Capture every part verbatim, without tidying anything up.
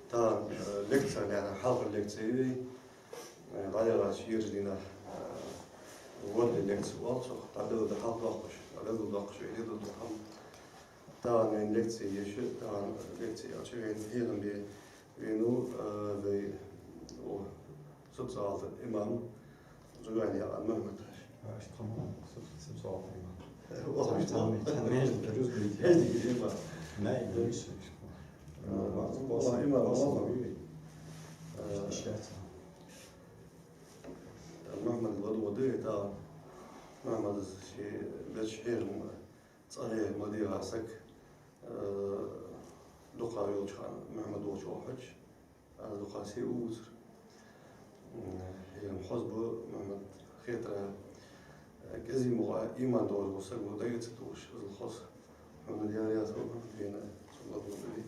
Тахан, э, лекци яхар, хьалхара лекци я вай. Э, дӀаяхача шера дийнахьа, э, вӀалла лекци оал цох, дӀабелла да хьалха доаккхаш, дӀабелла доаккхаш, вай дӀадоладу хӀама. Тахан вай лекци я ер, тахан лекци яхача вайна хьехам бе венав, э, вай, о, субсагӀалта имам Зугани яхаш Мухьмад. Аш тхьаман субсагӀалта имам. О, цхьан, цхьан, цхьан между рузбейте. Хьеждига имам. Най, Юсуф. Э, о, имам, о. Э, Мухьмад ладувгӀа да, это Мухьмад ший беш хьехам, цӀагӀа ма дийгӀа саг, э, дукха йолча хана Мухьмад волча оалаш, аз дукха се увцар. М, хьехам хоза ба Мухьмад хетар, э, кӀезига мукъа иман долаш вола саг ва, дага ца тохаш, из хоза. Мухьмад, Даьла раьза хилва хьона, вена со ладувгӀа да вай.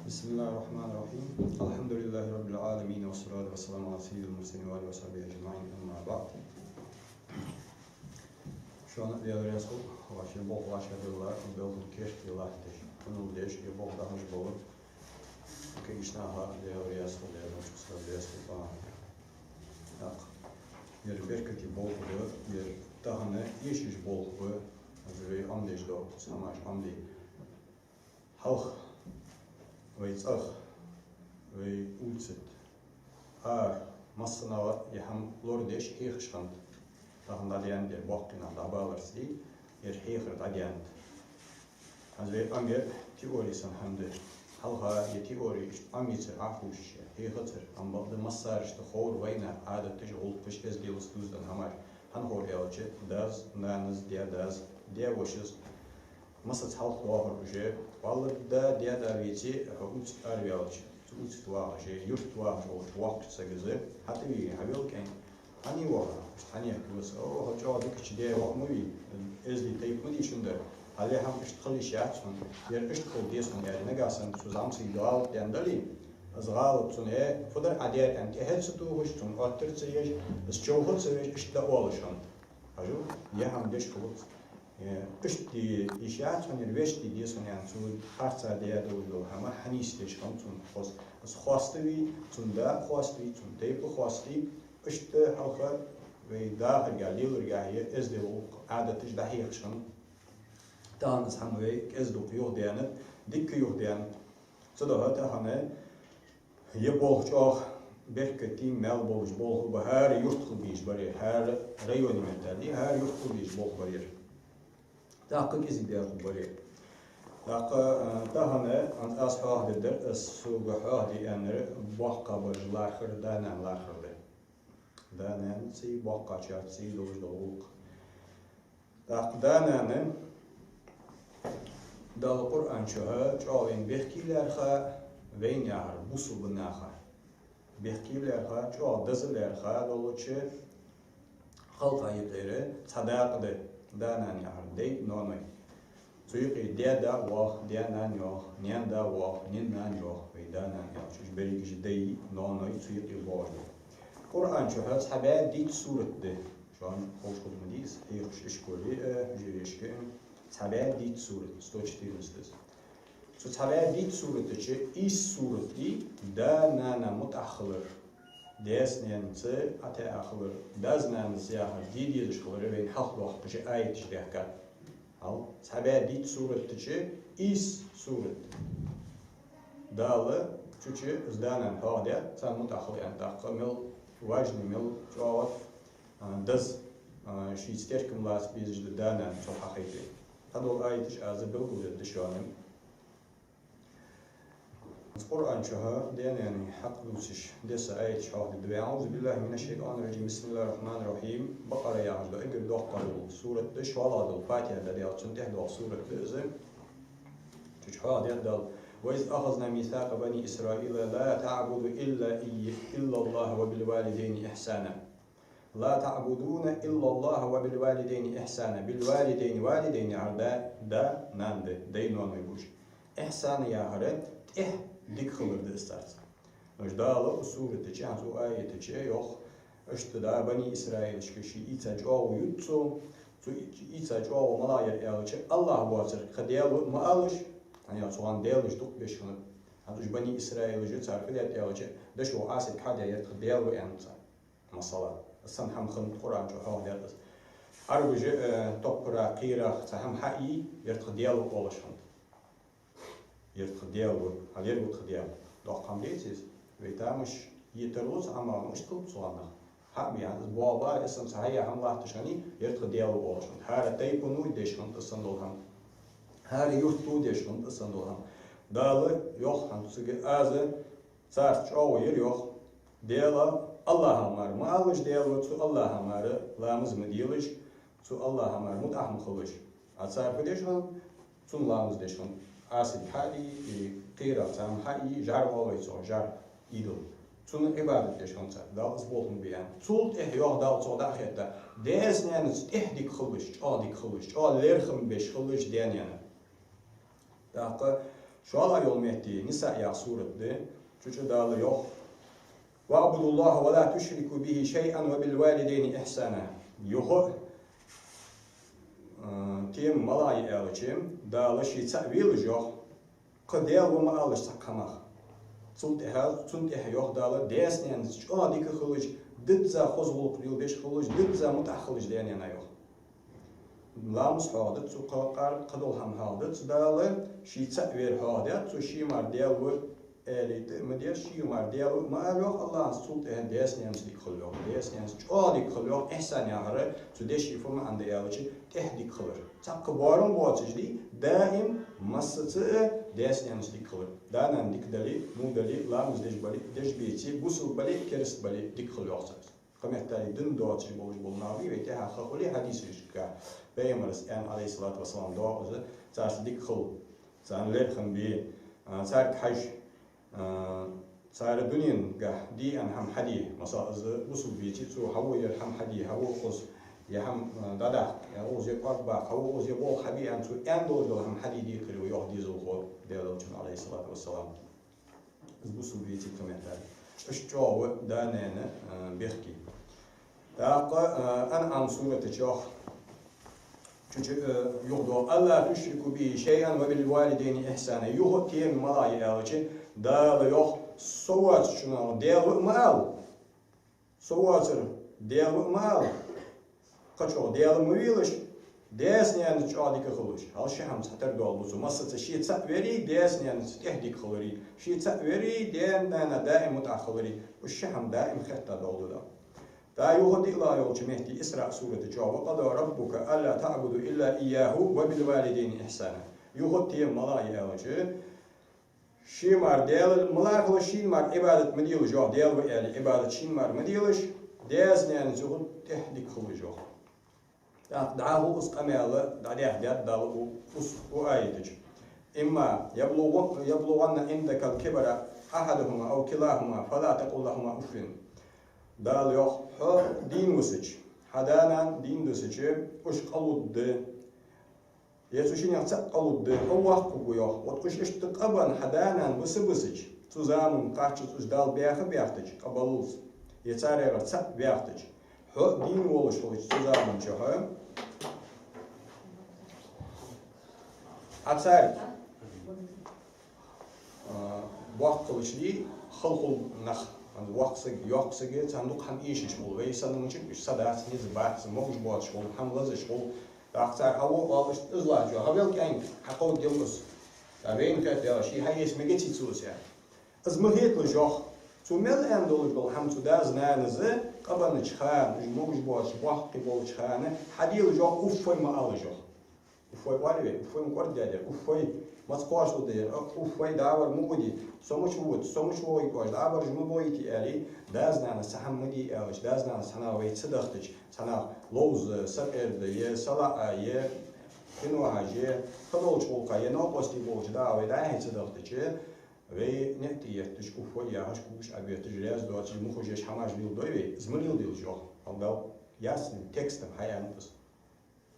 بسم الله الرحمن الرحيم. الحمد لله رب العالمين، والصلاة والسلام على سيد المرسلين وآله وصحبه أجمعين. أما بعد. Шоана Даьла раьза хилва, вай ший болх вӀашагӀделла, белхал керте латтадеш, хьунул деш, ер болх дахьаш бола кагийча наха Даьла раьза хилва, Даьла раьза хилва. ТӀаккха ер беркате болх ба, ер тахан эшаш болх ба, аз вай Ӏомадеш дола хӀамаш Ӏомаде. Хьалха вай цӀагӀа, вай улица тӀа, ара, массанахьа ер хӀама лорадеш, хьехаш хиннад. Тахан дӀадаьннад ер, боккхий нах дӀабаларца, ер хьехар дӀадаьннад. Аз вай Ӏомаер теори санна хӀама да. Хьалха ер теори иштта Ӏомайицар Ӏа ховш, хьехацар, амма бакъда массарашта ховра вайнаьха Ӏадаташ, гӀулакхаш, эзделаца дувзаденна хӀамаш. ХӀана ховра аьлча, дас, нанас, даь-дас, даь-вошас массаза хьалха доахар уж. Валлахӏи, да, даь-да веце, хьо улица тӀа араваьлча, цу улица тӀа вагӀаш, юрта тӀа вагӀаш волча воккхача сага из хьатӀавийя, хьавел кӀен. Хьан ваха, хьан яхаш ва со, о, хьо чӀоагӀа дикача даь-воӀ ма вий, эздий тайпа ма дий шун дар. Хьале хӀама иштта хила йиш яц хьона, ер иштта хила деза хьона, яьхад, нагахь санна цо зӀамсаг гӀалат даьнна дале, из гӀалат цунна, э, фу дар Ӏа даьр аьнна, тӀехьа ца тохаш, цунна оттар ца еш, из човха ца веш, иштта дӀаоалаш хиннад. Хьажал, ер хӀама деш хилац. Э, иштта де йиш яц хьона, ер вешта де деза хьона аьнна, цо харцахьа даь долаш дола хӀама хьанийсдеш хиннад цунна хоза. Из хоаставе, цун да а хоаставе, цун тайпа а хоаставе, иштта хьалха вай дахаргахьа, леларгахьа ер эздел, гӀулакх, Ӏадаташ дӀахьехаш хиннад. Тахан из хӀама вай кӀезига-дукха юхадаьннад, дикка юхадаьннад. Цудухьа тахан ер болх чӀоагӀа беркате, маьл болаш болх ба, хӀара юрта хила безаш бар ер, хӀара района меттел, хӀара юрта хила безаш болх бар ер. ТӀаккха кӀезига даьр хургбар ер. ТӀаккха, а, тахан, а, аз хьоахадергдар, аз сога хьоахаде аьннар боккхагӀбараш лархӀар, да-нана лархӀар да. Да-нанацеи боккхагӀчарцеи долаш дола гӀулакх. ТӀаккха да-нана Дала Къуръан чу чӀоагӀа вайна бехке лаьрхӀа, вайна яхар бусалба наха. Бехке лаьрхӀа, чӀоагӀа деза лаьрхӀа долча халкъа юкъера цхьа дакъа да да-нана яхар, даьй-ноаной. Цу юкъе даь-да воагӀа, даь-нана йоагӀа, наьн-да воагӀа, наьн-нана йоагӀа, вай да-нана аьлча, уж берригаш даьй-ноаной цу юкъе боагӀаш да. Къуръан чу цхьа бӀаь дийтта сурат да. Шоана ховш хургда ма дий из, хьехаш ишколе а, э, хьужарешка а, цхьа бӀаь дийтта сурат, сто четырнадцать да из. Цу цхьа бӀаь дийтта сурата чу ийс сурат да да-нана мутӀахьа хилар, даьца-наьнаца ӀотаӀа хилар, дас-нанас яхар де дезаш хилар вайна хьалхадоаккхаш аяташ даьхкад. Хьал, цхьа бӀаь дийтта сурата чу ийс сурат. Дала цу чу из да-нана хьоахадаьд, царна мутӀахьа хила аьнна, тӀаккха мел важный, мел чӀоагӀа, а, деза, а, шийца теркам лаца безаш да да-нана цо хьахайт вайна. ХӀанз дола аяташ аз белгалдергда шоана. Къуръан чу даь-наьна хьакъ дувцаш десса аяташ хьоахадергда вай. أعوذ بالله من الشيطان الرجيم. بسم الله الرحمن الرحيم. Бакъара яхаш дола эггара доккхагӀа дола сурат да, шоллагӀа дола Фатихьа да, Даьла, цунна тӀехьа доагӀа сурат да из. Цу чу хьоахадаьд Дала: وإذ أخذنا ميثاق بني إسرائيل لا تعبدوا إلا إي-، إلا الله وبالوالدين إحسانا. لا تعبدون إلا الله وبالوالدين إحسانا. بالوالدين, валидайн яхар да, да, нана да, даьй-ноаной ба уж. Ихьсан яхар тӀех дика хилар да из царца. Уж Дала укх сурата чу, хӀанз укх аята чу йоах, иштта да Бани Исраилашка ший ийца чӀоагӀо ютт цо, цу ийца чӀоагӀо малагӀа яр аьлча, АллахӀ воацар кхы даьла ва ма алалаш, хӀана аьлча цу хана даьлаш дукха беш хиннаб. ХӀанз уж бани Исраилаша цар фу даьд аьлча, дошо Ӏасилг хьадаь, ер тха Даьла ва аьннад цар. Масала, санна хӀама хиннад Къуръан чу, хьоахадаьд из. Ӏарбаша, э, топпара, кхерах цхьа хӀама хьаийя, ер тха Даьла ва оалаш хиннад. Ер тха Даьла ва, хьал ер ва тха Даьла. Доккха хӀама деций из? Вай тамаш е тарлу цу Ӏамална, иштта хул цу гӀанах. Хьа а бий, из боагӀа баьле, из санна цхьа хьаяь хӀама латташ хиннай, ер тха Даьла ва оалаш хиннад. ХӀара тайпано деш хиннад из санна дола хӀама. ХӀара юрто деш хиннад из санна дола хӀама. Дала йоах хӀанз цига: аз царца чӀоагӀо йир йоах. Даьла, АллахӀа мара ма алалаш Даьла ва, цу АллахӀа мара ламаз ма делаш, цу АллахӀа мара мутӀахь ма хилалаш. А цар фу деш хиннад? Цунна ламаз деш хиннад. Ӏасилг хьаийя, кхерах цхьа хӀама хьаийя, жӀар оал вай цох, жӀар, идол. Цунна Ӏибадат деш хиннад цар, Далла из бола хӀама бе аьнна. Цул тӀехьа йоах Дала цох дӀа а хетта: даьца-наьнаца тӀех дика хилалаш, чӀоагӀа дика хилалаш, чӀоагӀа лерхӀам беш хилалаш даьца-наьнаца. ТӀаккха шоллагӀа йола метте, Нисаъ яха сурат да, цу чу Дала йоах: «واعبدوا الله ولا تشركوا به شيئا وبالوالدين إحسانا». Юха, а, тема малагӀа я аьлча, Дала ше цаӀ велаш йоах, кхы Даьла ва ма алалаш цхьаккха хӀамах. Цул тӀехьа, цунна тӀехьа йоах Дала: даьца-наьнаца чӀоагӀа дика хилалаш, дизза хоза гӀулакх леладеш хилалаш, дизза мутӀахь хилалаш даьна-наьна йоах. Ламаз хьоахадаьд цо, кхы къар-, кхыдола хӀама хьоахадаьд цо, Дала ше цаӀ вар хьоахадаьд цо, ше мара Даьла ва аьле тӀа ма деш, ше мара Даьла ва ма ала йоах АллахӀа, цул тӀехьа даьца-наьнаца дика хила йоах. Даьца-наьнаца чӀоагӀа дика хила йоах, ихьсан яхар, цу деший фу маӀан да аьлча, тӀех дика хилар. Цхьаккха боарам боацаш дий, даим массаза а даьца-наьнаца дика хилар. Да-нана дика дале, во дале, ламаз деш бале, деш беце, бусалба бале, кераста бале, дика хила йоах царца. Кхыметтел дин доацаш болаш бола нах бий вай, тӀехьа ха хуле хьадисашка, Пайхамара аьннад, Ӏалайхи ссалату вассалам, доагӀа из, царца дика хила, царна лерхӀам бе, а, царга хьажа, а, цар дуненгахь де аьнна хӀама хьаде, масала, из бусалба веце, цо хьавола ер хӀама хьаде, хьавола укхаза ер хӀама, а, дӀадаккха, е укхаза ер кӀоарга баккха, хьавола укхаза ер болх хьабе аьнна, цо аьнна долаш дола хӀама хьаде декхарийла йоах дезалхо Даьла Элчано, Ӏалайхи ссалату вассалам. Из бусалба веце, кхыметтел. Иштта чӀоагӀа ва да-нана, а, бехке. ТӀаккха, а, Анъам сурата чу йоах. Цу чу, а, юха доагӀа: «ألا تشركوا به شيئا وبالوالدين إحسانا». Юха тема малагӀа я аьлча, Дала йоах: со воацачунна Даьла ва ма ала. Со воацар Даьла ва ма ала. Кхычох Даьла ма велаш, даьца-наьнаца чӀоагӀа дика хилалаш. Хьал ши хӀама цхьатарра доагӀа цу чу. Массаза ше цаӀ вари, даьца-наьнаца тӀех дика хилари, ше цаӀ вари, даь-нана даим мутӀахь хилари, уж ши хӀама даим хетта доагӀа Дала. ТӀаккха юха диълагӀа йолча метте, Исраъ сурата чу: «وقضى ربك ألا تعبدوا إلا إياه وبالوالدين إحسانا». Юха тема малагӀа я аьлча, ше мара Даьла ма ала, шийна мара Ӏибадат ма делаш йоах, Даьла ва аьле, Ӏибадат шийна мара ма делаш, даьца-наьнаца юха тӀех дика хилалаш йоах. ТӀаккха дӀахо из къамаьл дӀадаьхдаьд Дала у-, ус-, у аята чу: «إما يبلغ-، يبلغن عندك الكبر أحدهما أو كلاهما فلا تقل لهما أف». Дала йоах: хьо дийна висача, хьа да-нана дийна дисача, уж къа лургда, е цу шиннех цаӀ къа лургда, хьо воккха хургва йоах. Вот уж иштта къа бенна хьа да-нана биса бисача, цу заман кхаччалца уж Далла баьха баьхтача, къа баллалца, е царех цаӀ баьхтача, хьо дийна волаш хилча цу заман чухь, Ӏа царга, а, боккхалаш дий, халхул нах, воккха саг, йоккха саг, царна дукха хӀама эшаш хул. Вай санна мича уж са дац, низ бац, могаш боацаш хул, хӀама лазаш хул. ТӀаккха цар хьавола оалаш, из лаьча, хьавел кӀаьнк, хьакховдадел из. ТӀаккха вайна хетт, ше хьаэца мегац цо из аьнна. Из ма хеталаш йоах. Цо мел аьнна долаш дола хӀама цу дас-нанас къа беннача хана, уж могаш боацаш, боккхий болча хана, хьаделаш йоах, уффай ма алалаш йоах. Уффай оалий вай, уффай ма кӀордадаьдар, уффай маца кхоачалургда ер, а, уффай дӀавар ма гӀо де, со мича вода, со мича вогӀийта оаш, дӀабараш ма бохийта аьле, дас-нанас цхьа хӀама ма де аьлча, дас-нанас цхьаннахьа вай ца дахийтача, цхьаннахьа ловза, сакъерда, е салаӀа, е къинош, е кхыдолча гӀулакха, е новкъостий болча дагӀа вай дӀа-хьа ца дахийтача, вай ниӀ тӀаетташ, уффай яхаш, когаш Ӏобетташ, раьза доацаш, мухӀажеш, хӀамаш леладой вай, из ма леладелаш йоах. Хьал Дала ясный текстом хьааьннад из.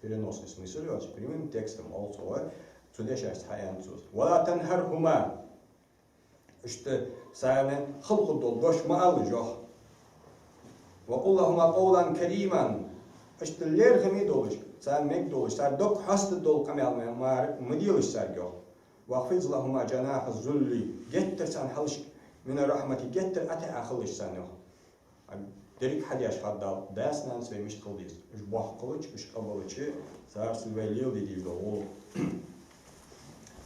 Переносный смысл йоацаш, прямым текстом оал цо, цу дешашца хьааьннад цо. «ولا تنهرهما». Иштта царна халхургдола дош ма алалаш йоах. «وقل لهما قولا كريما». Иштта лерхӀаме долаш, царна мегаргдолаш, цар дог хьестаргдола къамаьл ма-, мара ма делаш царга йоах. واخفض لهما جناح الذل, геттара царна хьалхашка, من الرحمة, геттара ӀотаӀа хилалаш царна, йоах. Деррига хьадеш хьадал, дас-нанас вай мишта хила деза. Уж боккха хилча, уж къабалча, царца вай леладе дезаш дола гӀулакх.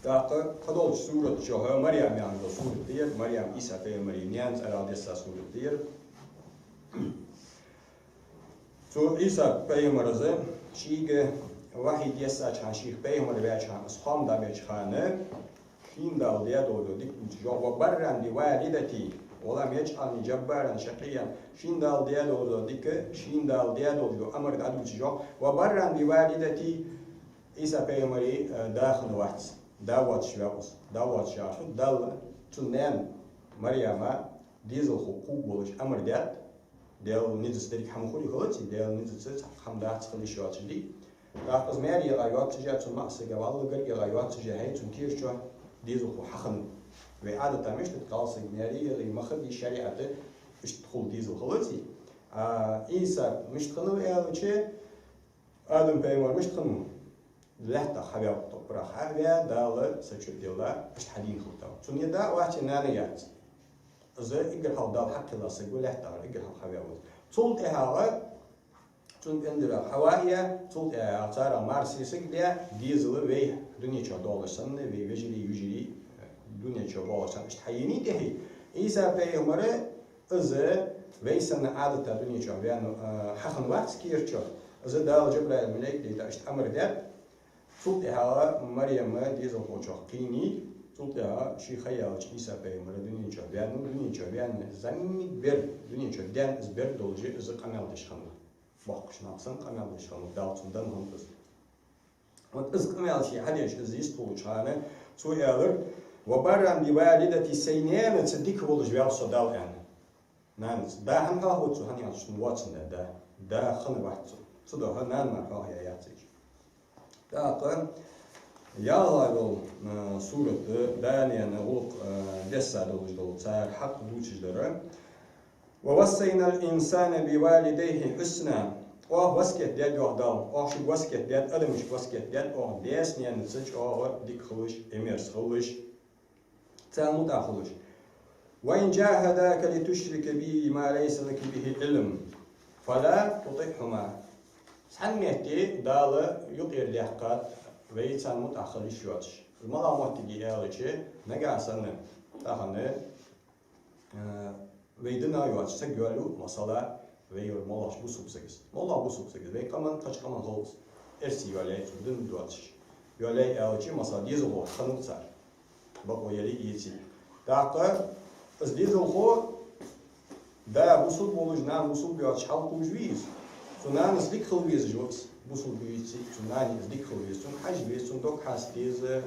ТӀаккха кхыдолча сурата чу Марьям яхаш дола сурат да ер, Марьям Ӏийса пайхамара наьна цӀерагӀа десса сурат да ер. Цу Ӏийса пайхамара шийга вахьи дессача хана, шийх пайхамар ваьча хана, из хоам дӀабеча хана, шийна Дала даь дола дика дувцаш, йоах: وبرا بوالدتي ولم يجعلني جبارا شقيا. Шийна Дала даь дола дика, шийна Дала даь дола амар дӀадувцаш, йоах: وبرا بوالدتي. Ӏийса пайхамара, э, да хинна вац, да воацаш ваьв из. Да воацаш яхаш, Дала цун наьна Марьяма дезалхо кхувргволаш амар даьд, Даьла низаца деррига хӀама хургхилац, Даьла низаца цхьаккха хӀама дац хила йиш йоацаш дий. ТӀаккха из маьре ягӀа йоацаш а, цун маӀа сага валла гарга ягӀа йоацаш а, хӀай, цун кера чу дезалхо хьахиннав. Вай Ӏадата мишта да, кхалсаг маьре ягӀий ма хиннадий, шариӀата иштта хул дезал хилаций. А Ӏийса мишта хиннав аьлча, Адам пайхамар мишта хиннав? Лаьттах хьаваьв, топпарах хьаваь, Дала са чу а делла, иштта хьадийна хилтав. Цун е да вац, е нана яц. Из эггара хьалха Дала хьакхелла саг ва лаьттагара, эггара хьалха хьаваь ва из. Цул тӀехьагӀа цун пӀендарах Хьава а яь, цул тӀехьагӀа царах мар-сесаг а даь, дезал вай дунен чу доалаш санна, вай вежарий, йижарий дунен чу доалаш санна, иштта хьаенай тӀехье. Ӏийса пайхамар из вай санна Ӏадата дунен чу ваьнна, а, хьахинна вац кера чу. Из Дала Жабраил малейк дайта иштта амар даьд. Цул тӀехьагӀа Марьяма дезалхочох кхийнай, цул тӀехьагӀа ший ха яьлча Ӏийса пайхамар дунен чу ваьннав, дунен чу ваьнна зӀамига бер, дунен чу даьнна из бер долаш, из къамаьл деш хиннав. Боккхача наха санна къамаьл деш хиннав, Дала цунна денна хиннад из. Вот из къамаьл ше хьадеш, из йистхулача хана цо аьлар: وبرا بوالدتي, сай наьнаца дика волаш ваьв со Дала, аьнна. Наьнаца. Да хӀана хьоахавац цо, хӀана аьлча цун воацандаь да. Да хинна вац цун. Цудухьа нана мара хьоахаяь яц из. ТӀаккха ялхлагӀа дола, а, сурат да, да-наьна гӀулакх, а, десса долаш дола, цар хьакъ дувцаш дар. ووصينا الإنسان بوالديه حسنا. Оаха васкет даьд, йоах Дала, оаха шуга васкет даьд, адамашка васкет даьд, оаха даьца-наьнаца чӀоагӀа дика хилалаш, Ӏимерза хилалаш, царна мутӀахьа хилалаш. وإن جاهداك لتشرك بي ما ليس لك به علم فلا تطعهما. Цхьан метте Дала юкъера даьккхад вай царна мутӀахьа хила йиш йоацаш. Из малагӀа моттиг я аьлча, нагахьа санна тахан, э, вай дина йоацаш саг йоалаю, масала, вай моллагӀча бусалба сага из. МоллагӀа бусалба сага из. Вай къаман, кхыча къаман хилац. Эрсий йоалаяьй цо, дин доацаш. Йоалаяьй аьлча, масала, дезалхо хиннав цар. Бакъо яле а, эце а. ТӀаккха из дезалхо да бусалба волаш, нана бусалба йоацаш хьалкхувш вий из? Цу нанас дика хила везаш ва из. Бусалба веций, цу нанас дика хила веза, цунга хьажа веза, цун дог хьаста деза,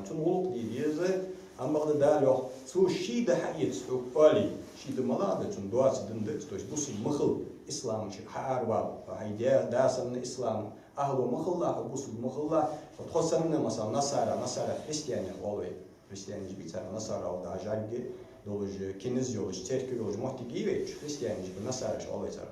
цун гӀулакх де деза, амма бакъда Дала йоах: цо ший да хьаэца хьога, оале, ший да малагӀа да, цун доаца дин да из, то есть бусалба ма хила, ислама чура хьааравала, хьо хьай да, да санна ислама ахӀло ма хилалахь, хьо бусалба ма хилалахь, хьо тхо санна, масала, насара, насара христианех оал вай. Христианаш бий цар, насара оал, да, жӀарг долаш, книз йолаш, церкви йолаш моттиг йий вай, уж христианаш ба, насараш оал вай цар.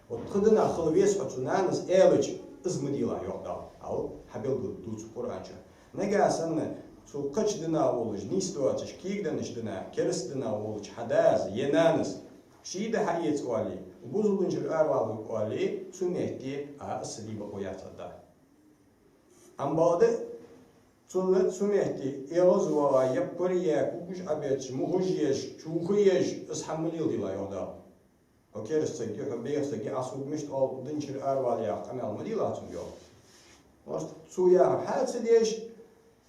Вот тха динах хила веза хьо цу нанас аьлча, из ма делахь, йоах Дала. Ала, хьабелгалдувц Къуръан чу. Нагахьа санна цу кхыча динах волаш, нийса доацаш, кегаденнача динах, кераста динах волча хьа дас е нанас ший да хьаэца, оале, бусалба дин чура аравала, оале, цу метте а, из са де бакъо яц, да. Амма бакъда цунна цу метте эгӀазваха, яппар а яь, кулгаш Ӏобетташ, мухаш еш, чуха еш, из хӀама ма леладелахь, йоах Дала. Хьо кераста саг я, хьо бӀеха саг я, Ӏа сога мишта оал, дин чура аравала яха къамаьл ма делахь цунга, йоах. Просто цо яхар хьа ца деш,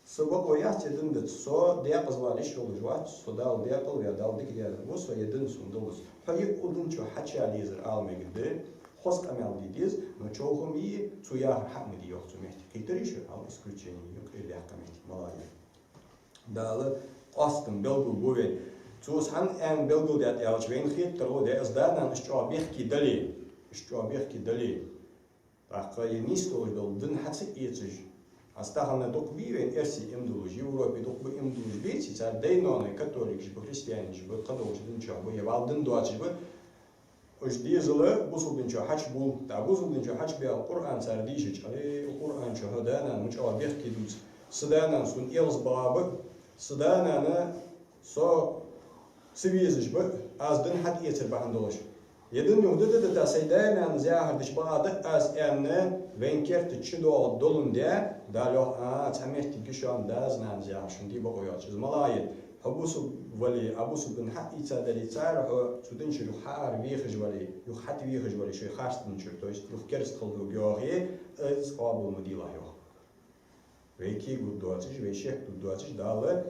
са бакъо яц е дин диц, со декъаза вала йиш йолаш вац, со Дала декъала ваь, Дала дика даь ва со, е дин сона далац. Хьо юкъе дин чу хьача лезар ала мегаргда, хоза къамаьл де деза, но човхам е, цо яхар хьа ма де, йоах цу метте. Кхийтарий шо, ала, исключение юкъера даьккха метте, малагӀа я. Дала къоастам белгалбу вайна. Цо из хӀана аьнна белгалдаьд аьлча, вайна хетар гӀо де, из да-нана иштта чӀоагӀа бехке дале, иштта чӀоагӀа бехке дале, тӀаккха е нийса долаш дола дин хьа ца эцаш. Аз тахан дукха бий вайна эрсий иман долаш, Европе дукха ба иман долаш, беций, цар дай-ноаной католикаш ба, христианаш ба, кхыдолча дин чу ба, е вала дин доацаш ба. Уж дезал бусалба дин чу хьачубул, тӀаккха бусалба дин чу хьачубаьлча, Къуръан цар дийшача, э, Къуръан чу хьо да-нана ма чӀоагӀа бехке дувц. Са да-нана сона эгӀазбаха ба, Са да-нана со ца везаш ба, аз дин хьатӀаэцар бахьан долаш. Е дин юха да-да-да, сай да-нанас яхар деш бакъахьа да аз аьнна, вайна керта чудоагӀа доландаь, Дала йоах: «А, цхьа моттиг я шоана дас-нанас яхар шоана де бокъо йоацаш». Из малагӀа я? Хьо бусалба вале, Ӏа бусалба дин хьаийца дале, цар хьо цу дина чура юха хьааравехаш вале, юха хьатӀавехаш вале шоай харц дина чура, то есть юха кераста хила везаш вале, из къоабал ма делахь, йоах. Вай кегадоацаш, вай шекдоацаш Дала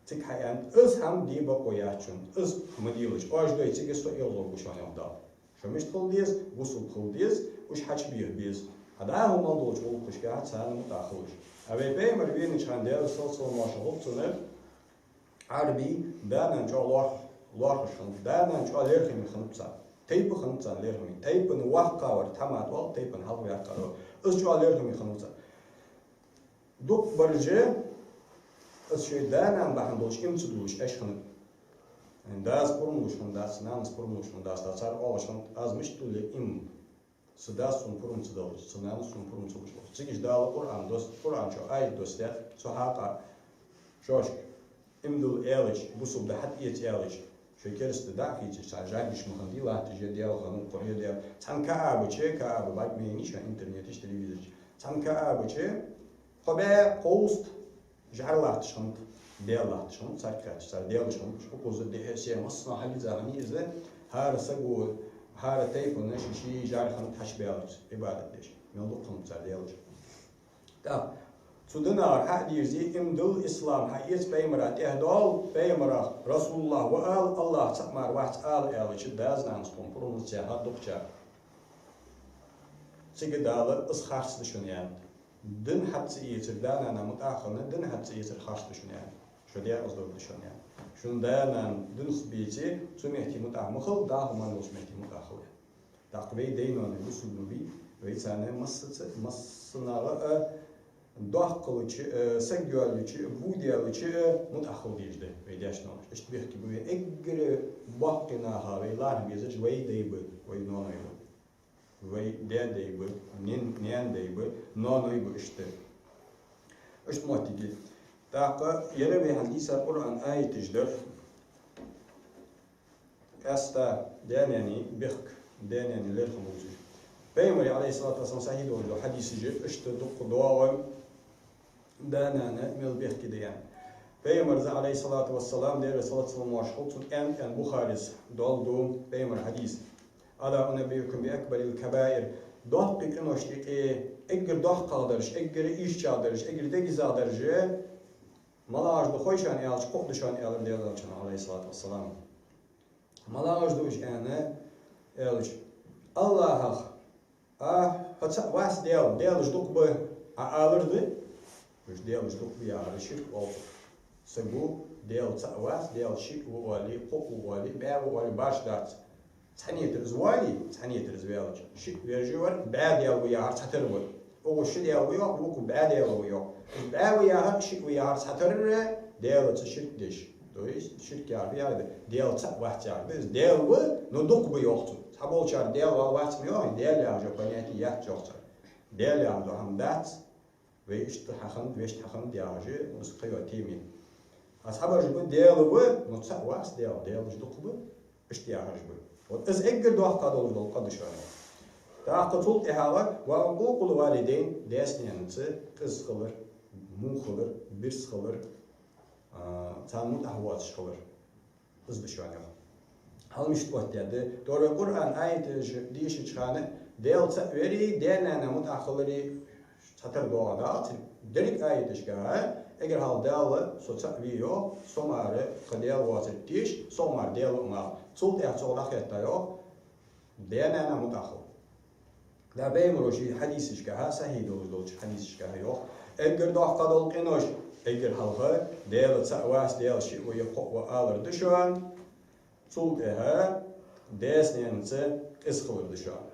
цига хьааьннад, из хӀама де бокъо яц шоана, из ма делаш. Оаш дой цига, со эгӀазлургва шоана, йоах Дала. Шо мишта хила деза? Бусалба хила деза, уж хьачубеха беза. Хьа дӀахо мел долча гӀулакхашка царна мутӀахьа хилалаш. А вай Пайхамар венача хана, Даьла салам-моаршал хилда цунна, Ӏарбий да-нана чӀоагӀа лоархӀ-, лоархӀаш хиннаб, да-нана чӀоагӀа лерхӀаме хиннаб царна. Тайпа хиннаб царна лерхӀаме. Тайпан воккхагӀвар тхьамада оал, тайпан хьалхаваьккхагӀвар. Из чӀоагӀа лерхӀаме хиннав царна. ДукхагӀбараш, из шоай да-нана бахьан долаш иман ца дуллаш Ӏеш хиннаб. Дас пурам луш хиннадац, нанас пурам луш хиннадац, цар оалаш хиннад: «Аз мишта дулл иман? Са дас сона пурам ца далаш, са нанас сона пурам ца луш». Цига уж Дала Къуръан доссад, Къуръан чу аят доссадаьд цу хьакъехьа. Шоашка иман дилла аьлча, бусалба да хьатӀаэца аьлча, шоай кераста да дӀа а хийцаш, цхьа жӀаргаш ма хиннадий латташ, е Даьла хиннав укхо, е Даьла. Цхьан КаӀбаче, КаӀба бакъ ма яйнай шоана интернета чу, телевизора чу. Цхьан КаӀбаче кхо бӀаь кховзткъа жӀар латташ хиннад, даьла латташ хиннад, царга хаьттача, цар даьлаш хиннаб уж. Укхаза дехьа-сехьа массанахьа хьалйиза хиннай из, хӀара саго, хӀара тайпано ший-ший жӀар хиннад хьачубаьларца Ӏибадат деш. Мел дукха хиннаб цар даьлаш. ТӀаккха цу динагара хьа а дийрзе, иман дилла, ислам хьаэца, Пайхамара тӀехьа доал, Пайхамарах «РасулуллахӀ» ва ала, АллахӀ цаӀ мара вац ала аьлча, дас-нанас тхона пурам луц яхар дукхачар. Цига Дала из харц да шоана аьннад. Дин хьатӀа ца эцар, да-нана мутӀахьа хинна, дин хьатӀа ца эцар харц да шоана аьннад. Шо декъаза дергда шоана аьннад. Шун да-нана динах беце, цу метте мутӀахьа ма хила, дӀахо мел долча метте мутӀахьа хила. ТӀаккха вай дай-ноаной бусалба ма бий, вай царна массаца, массанахьа а доккхалча а, саг йоаллача а, бу даьлча а мутӀахьа хила дезаш да вай даьш-ноаношта. Иштта бехке ба вай эггара боккхий наха, вай лархӀа безараш вай дай ба, вай ноаной ба. Вай даь-дай ба, наьн-, наьна дай ба, ноаной ба иштта. Иштта моттиг я. ТӀаккха ер вай хьадийцар Къуръан аяташ дар. Къаьстта даь-наьна бехк, даь-наьна лерхӀам лувцаш. Пайхамара, Ӏалайхи ссалату вассалам, сахьихь долаш дола хьадисаш иштта дукха доагӀа. Да-нана мел бехке да аьнна. Пайхамара, Ӏалайхи ссалату вассалам, Даьла салам-моаршал хилда цунна, аьннад, аьннад Бухарес, доаладу Пайхамара хьадис: «ألا أنبئكم بأكبر الكبائر». Доккхий къиношта юкъе эггара доккхагӀдараш, эггара ийрчагӀдараш, эггара дегазагӀдараш малагӀаш да хой шоана аьлча, кхоъ да шоана, аьлар Даьла Элчано, Ӏалайхи ссалату вассалам. МалагӀаш да уж аьнна аьлча, АллахӀах А, хьо цаӀ вац Даьла, даьлаш дукха ба, Ӏа алар да? Уж даьлаш дукха ба яхар ширк оал цох. Саго Даьла цаӀ вац, Даьла шиъ ва оале, кхоъ ва оале, бӀаь ва оале, башха дац. Цхьаннетар из воале, цхьаннетар из ваьлча, шиъ вежа вар, бӀаь Даьла ва яхар цхьатарра ва. Укхо ши Даьла ва йоах, вокхо бӀаь Даьла ва йоах. Из бӀаь ва яхар, шиъ ва яхар цхьатарра Даьлаца ширк деш. То есть ширк яхар яхар да, Даьла цаӀ вац яхар да. Из Даьла ва, но дукха ба йоах цо. Цхьаболчар Даьла вац ма йоах, Даьла яхаш йола понятие яц йоах цар. Даьла яхаш дола хӀама дац, вай иштта хьахиннад, вешта хьахиннад яхаш, из кхыйола тема я. А цхьабараш ба Даьла ва, но цаӀ вац Даьла, даьлаш дукха ба, иштта яхараш ба. Вот из эггара доккха долаш дола къа да шоана. ТӀаккха цул тӀехьагӀа: «وعقوق الوالدين», даьца-наьнаца къиза хилар, во хилар, бирса хилар, а, царна мутӀахьа воацаш хилар. Из да шоана йоах. Хьалмишта оттадаьд. ТӀаккха Къуръан аяташ дешача хана Даьла цаӀ вари, даь-наьна мутӀахьа хилари цхьатарра доагӀа дагӀац. Деррига аяташка, эггара хьалха Дала со цаӀ ве йоах, со мара кхы Даьла воацар теша, со мара Даьла ма ала. Цул тӀехьа цо дӀахетта йоах, даь-наьна мутӀахьа хила. Да, Пайхамара ший хьадисашка, сахьихь долаш долча хьадисашка йоах: эггара доккха дола къинош, эггара хьалха Даьла цаӀ вац, Даьла шиъ ва е кхоъ ва алар да шоана, цул тӀехьа даьца-наьнаца къиза хилар да шоана.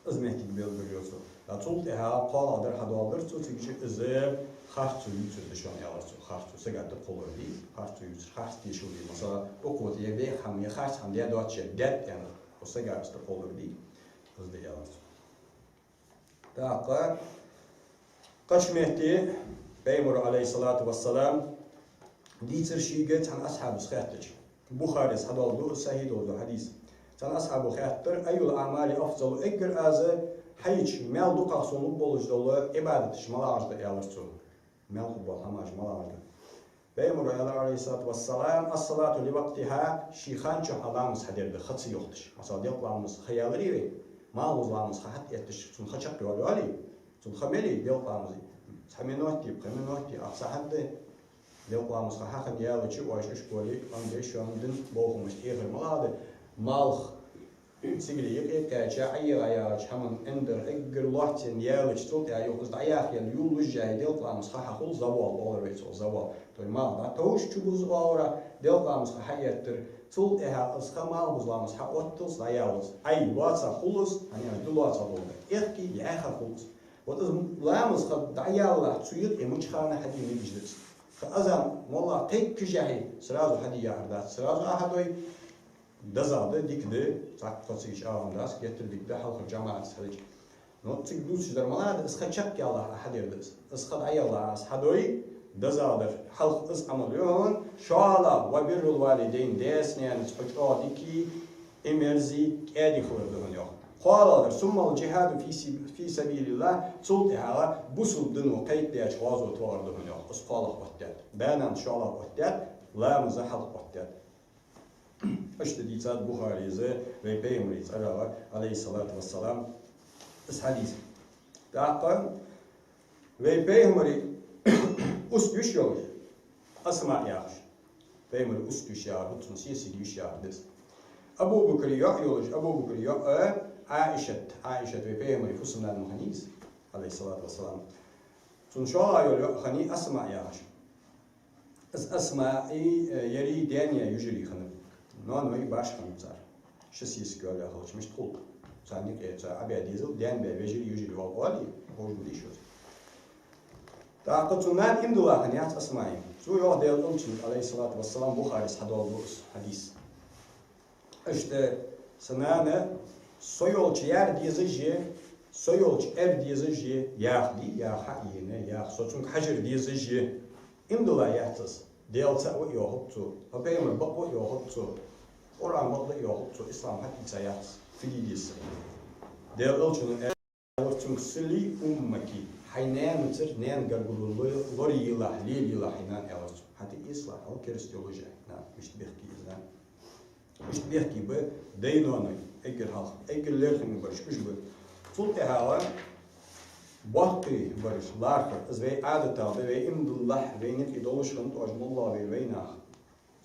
Из моттиг белгалйоах цо. А цул тӀехьа кхоалагӀдар хьадоаладир цо, цига чу из харцо ювцар да шоана, аьлар цо. Харцо сага тӀакхоллар дий, харцо ювцар, харц тешал дий. Масала, укхо е бӀеха хӀама, е харц хӀама даь доацаш, даьд аьнна, укх сага из тӀакхоллар дий, из да, аьлар цо. ТӀаккха кхыча метте Пайхамара, Ӏалайхи ссалату вассалам, Дийцар шийга цхьан асхьабас хаьттача. Бухарес хьадоаладу из, сахьихь долаш да хьадис. Цхьан асхьабо хаьттар: «أي الأعمال أفضل؟» Эггара аз хьайча маьл дукхагӀа сона лургболаш дола Ӏибадаташ малагӀаш да, аьлар цо. Маьл хургбола хӀамаш малагӀаш да. Пайхамара аьлар, عليه الصلاة والسلام: «الصلاة لوقتها», ший хан чухь ламаз хьадар да, ха ца йохийташ. Масала, делкъа ламаз ха яларий вай, малхбуза ламаз ха хьатӀаэтташ, цун ха чакхйоалайоалий, цун ха мел я делкъа ламаза? Цхьа минот я, пхи минот я, ах сахьат да. Делкъа ламаза ха хьахинна ялача, оаш уж боли, ам деш, шоана дин бохамаш тӀехар малагӀа да? Малх сигали юкъе кхаьча, Ӏайха яхача хӀаман эндара эггара лоацца ялача, цул тӀехьа юха из дӀаяхъяь, юл лужжа, делкъа ламаза ха хьахул, завал оалар вай цох, завал. То есть малх дӀатовш чубуза оалар, делкъа ламаза ха хьаэттар, цул тӀехьа из ха малхбуза ламаза хьаотталца дӀаяллалца. Ӏай лоаца хул из, хӀана аьлча ди лоаца долга. Аьхки, яьха хул из. Вот из ламаза ха дӀаяллалца цу юкъе мича хана хьаде мегаш да из. Ха азан моллагӀа кхайкача хье сразу хьаде яхар дац, сразу а хьадой, дезагӀа да, дика да, цхьаккха цига чӀоагӀа дац, геттара дика да, хьалхара жамаӀатаца хилча. Но цига дувцаш дар малагӀа да, из ха чакхъяллалца а хьадар да из. Из ха дӀаяллалца а хьадой, дезагӀа дар, хьалха из Ӏамал ю хьона, шоллагӀа: «وبر الوالدين», даьца-наьнаца хьо чӀоагӀа дика, мерза, кӀаьда хилар да хьона, йоах. КхоалагӀа дар: «ثم الجهاد في سب-، في سبيل الله», цул тӀехьагӀа бусалба дино кхайкадаьча гӀазота вахар да хьона, йоах. Из кхоалагӀа оттадаьд. Да-нана шоллагӀа оттадаьд, ламаз хьалха оттадаьд. Иштта дийцад Бухарес вай Пайхамара цӀерагӀа, عليه الصلاة والسلام, из хьадис. ТӀаккха вай Пайхамара уст йиш йолаш, Асмаъ яхаш. Пайхамара уст йиш яхар да, цун сесаг йиш яхар да из. Абу Бакра йоӀ йолаш, Абу Бакра йоӀ Ӏаишат, Ӏаишат вай Пайхамара фусам-нана ма хиннай из, عليه الصلاة والسلام. Цун шоллагӀа йола йоӀ хиннай Асмаъ яхаш. Из Асмаи, э, яри даьна йижарий хиннаб. Ноаной башха хиннаб цар. Ши сесаг йоалаяь хилча, мишта хул? Царна юкъе цар Ӏобаь дезал, даьна баь вежарий, йижарий оал, оалий, ховш ма дий шоана из. ТӀаккха цун нана иман дилла хиннаяц Асмаи. Цо йоах Даьла Элчанга, عليه الصلاة والسلام, Бухарес хьадоаладу из хьадис. Иштта са нана со йолча яр дезаш я, со йолча эр дезаш я, яха дий, яха хьаена, яха со цунга хьажар дезаш я. Иман дилла яц из. Даьла цаӀ ва йоахац цо, хьа Пайхамар бакъ ва йоахац цо, Къуръан бакъ да йоахац цо, ислам хьатӀаийца яц, фу де деза са. Даьла Элчано аьлар цунга: «صلي أمك», хьай наьнацара наьна гаргало ло-, лораелахь, лелаелахь хьай нана, аьлар цунга. ХӀаьта ислахь, хьо кераста йолаш я, нана, мишта бехке я из нана. Мишта бехке ба дай-ноаной, эггара хьалха, эггара лерхӀаме бараш уж ба. Цул тӀехьагӀа боккхий бараш лархӀар, из вай Ӏадатагахь да, вай иман диллалехь, вайна юкъе долаш хиннад, оаш моллагӀа вай, вай нах.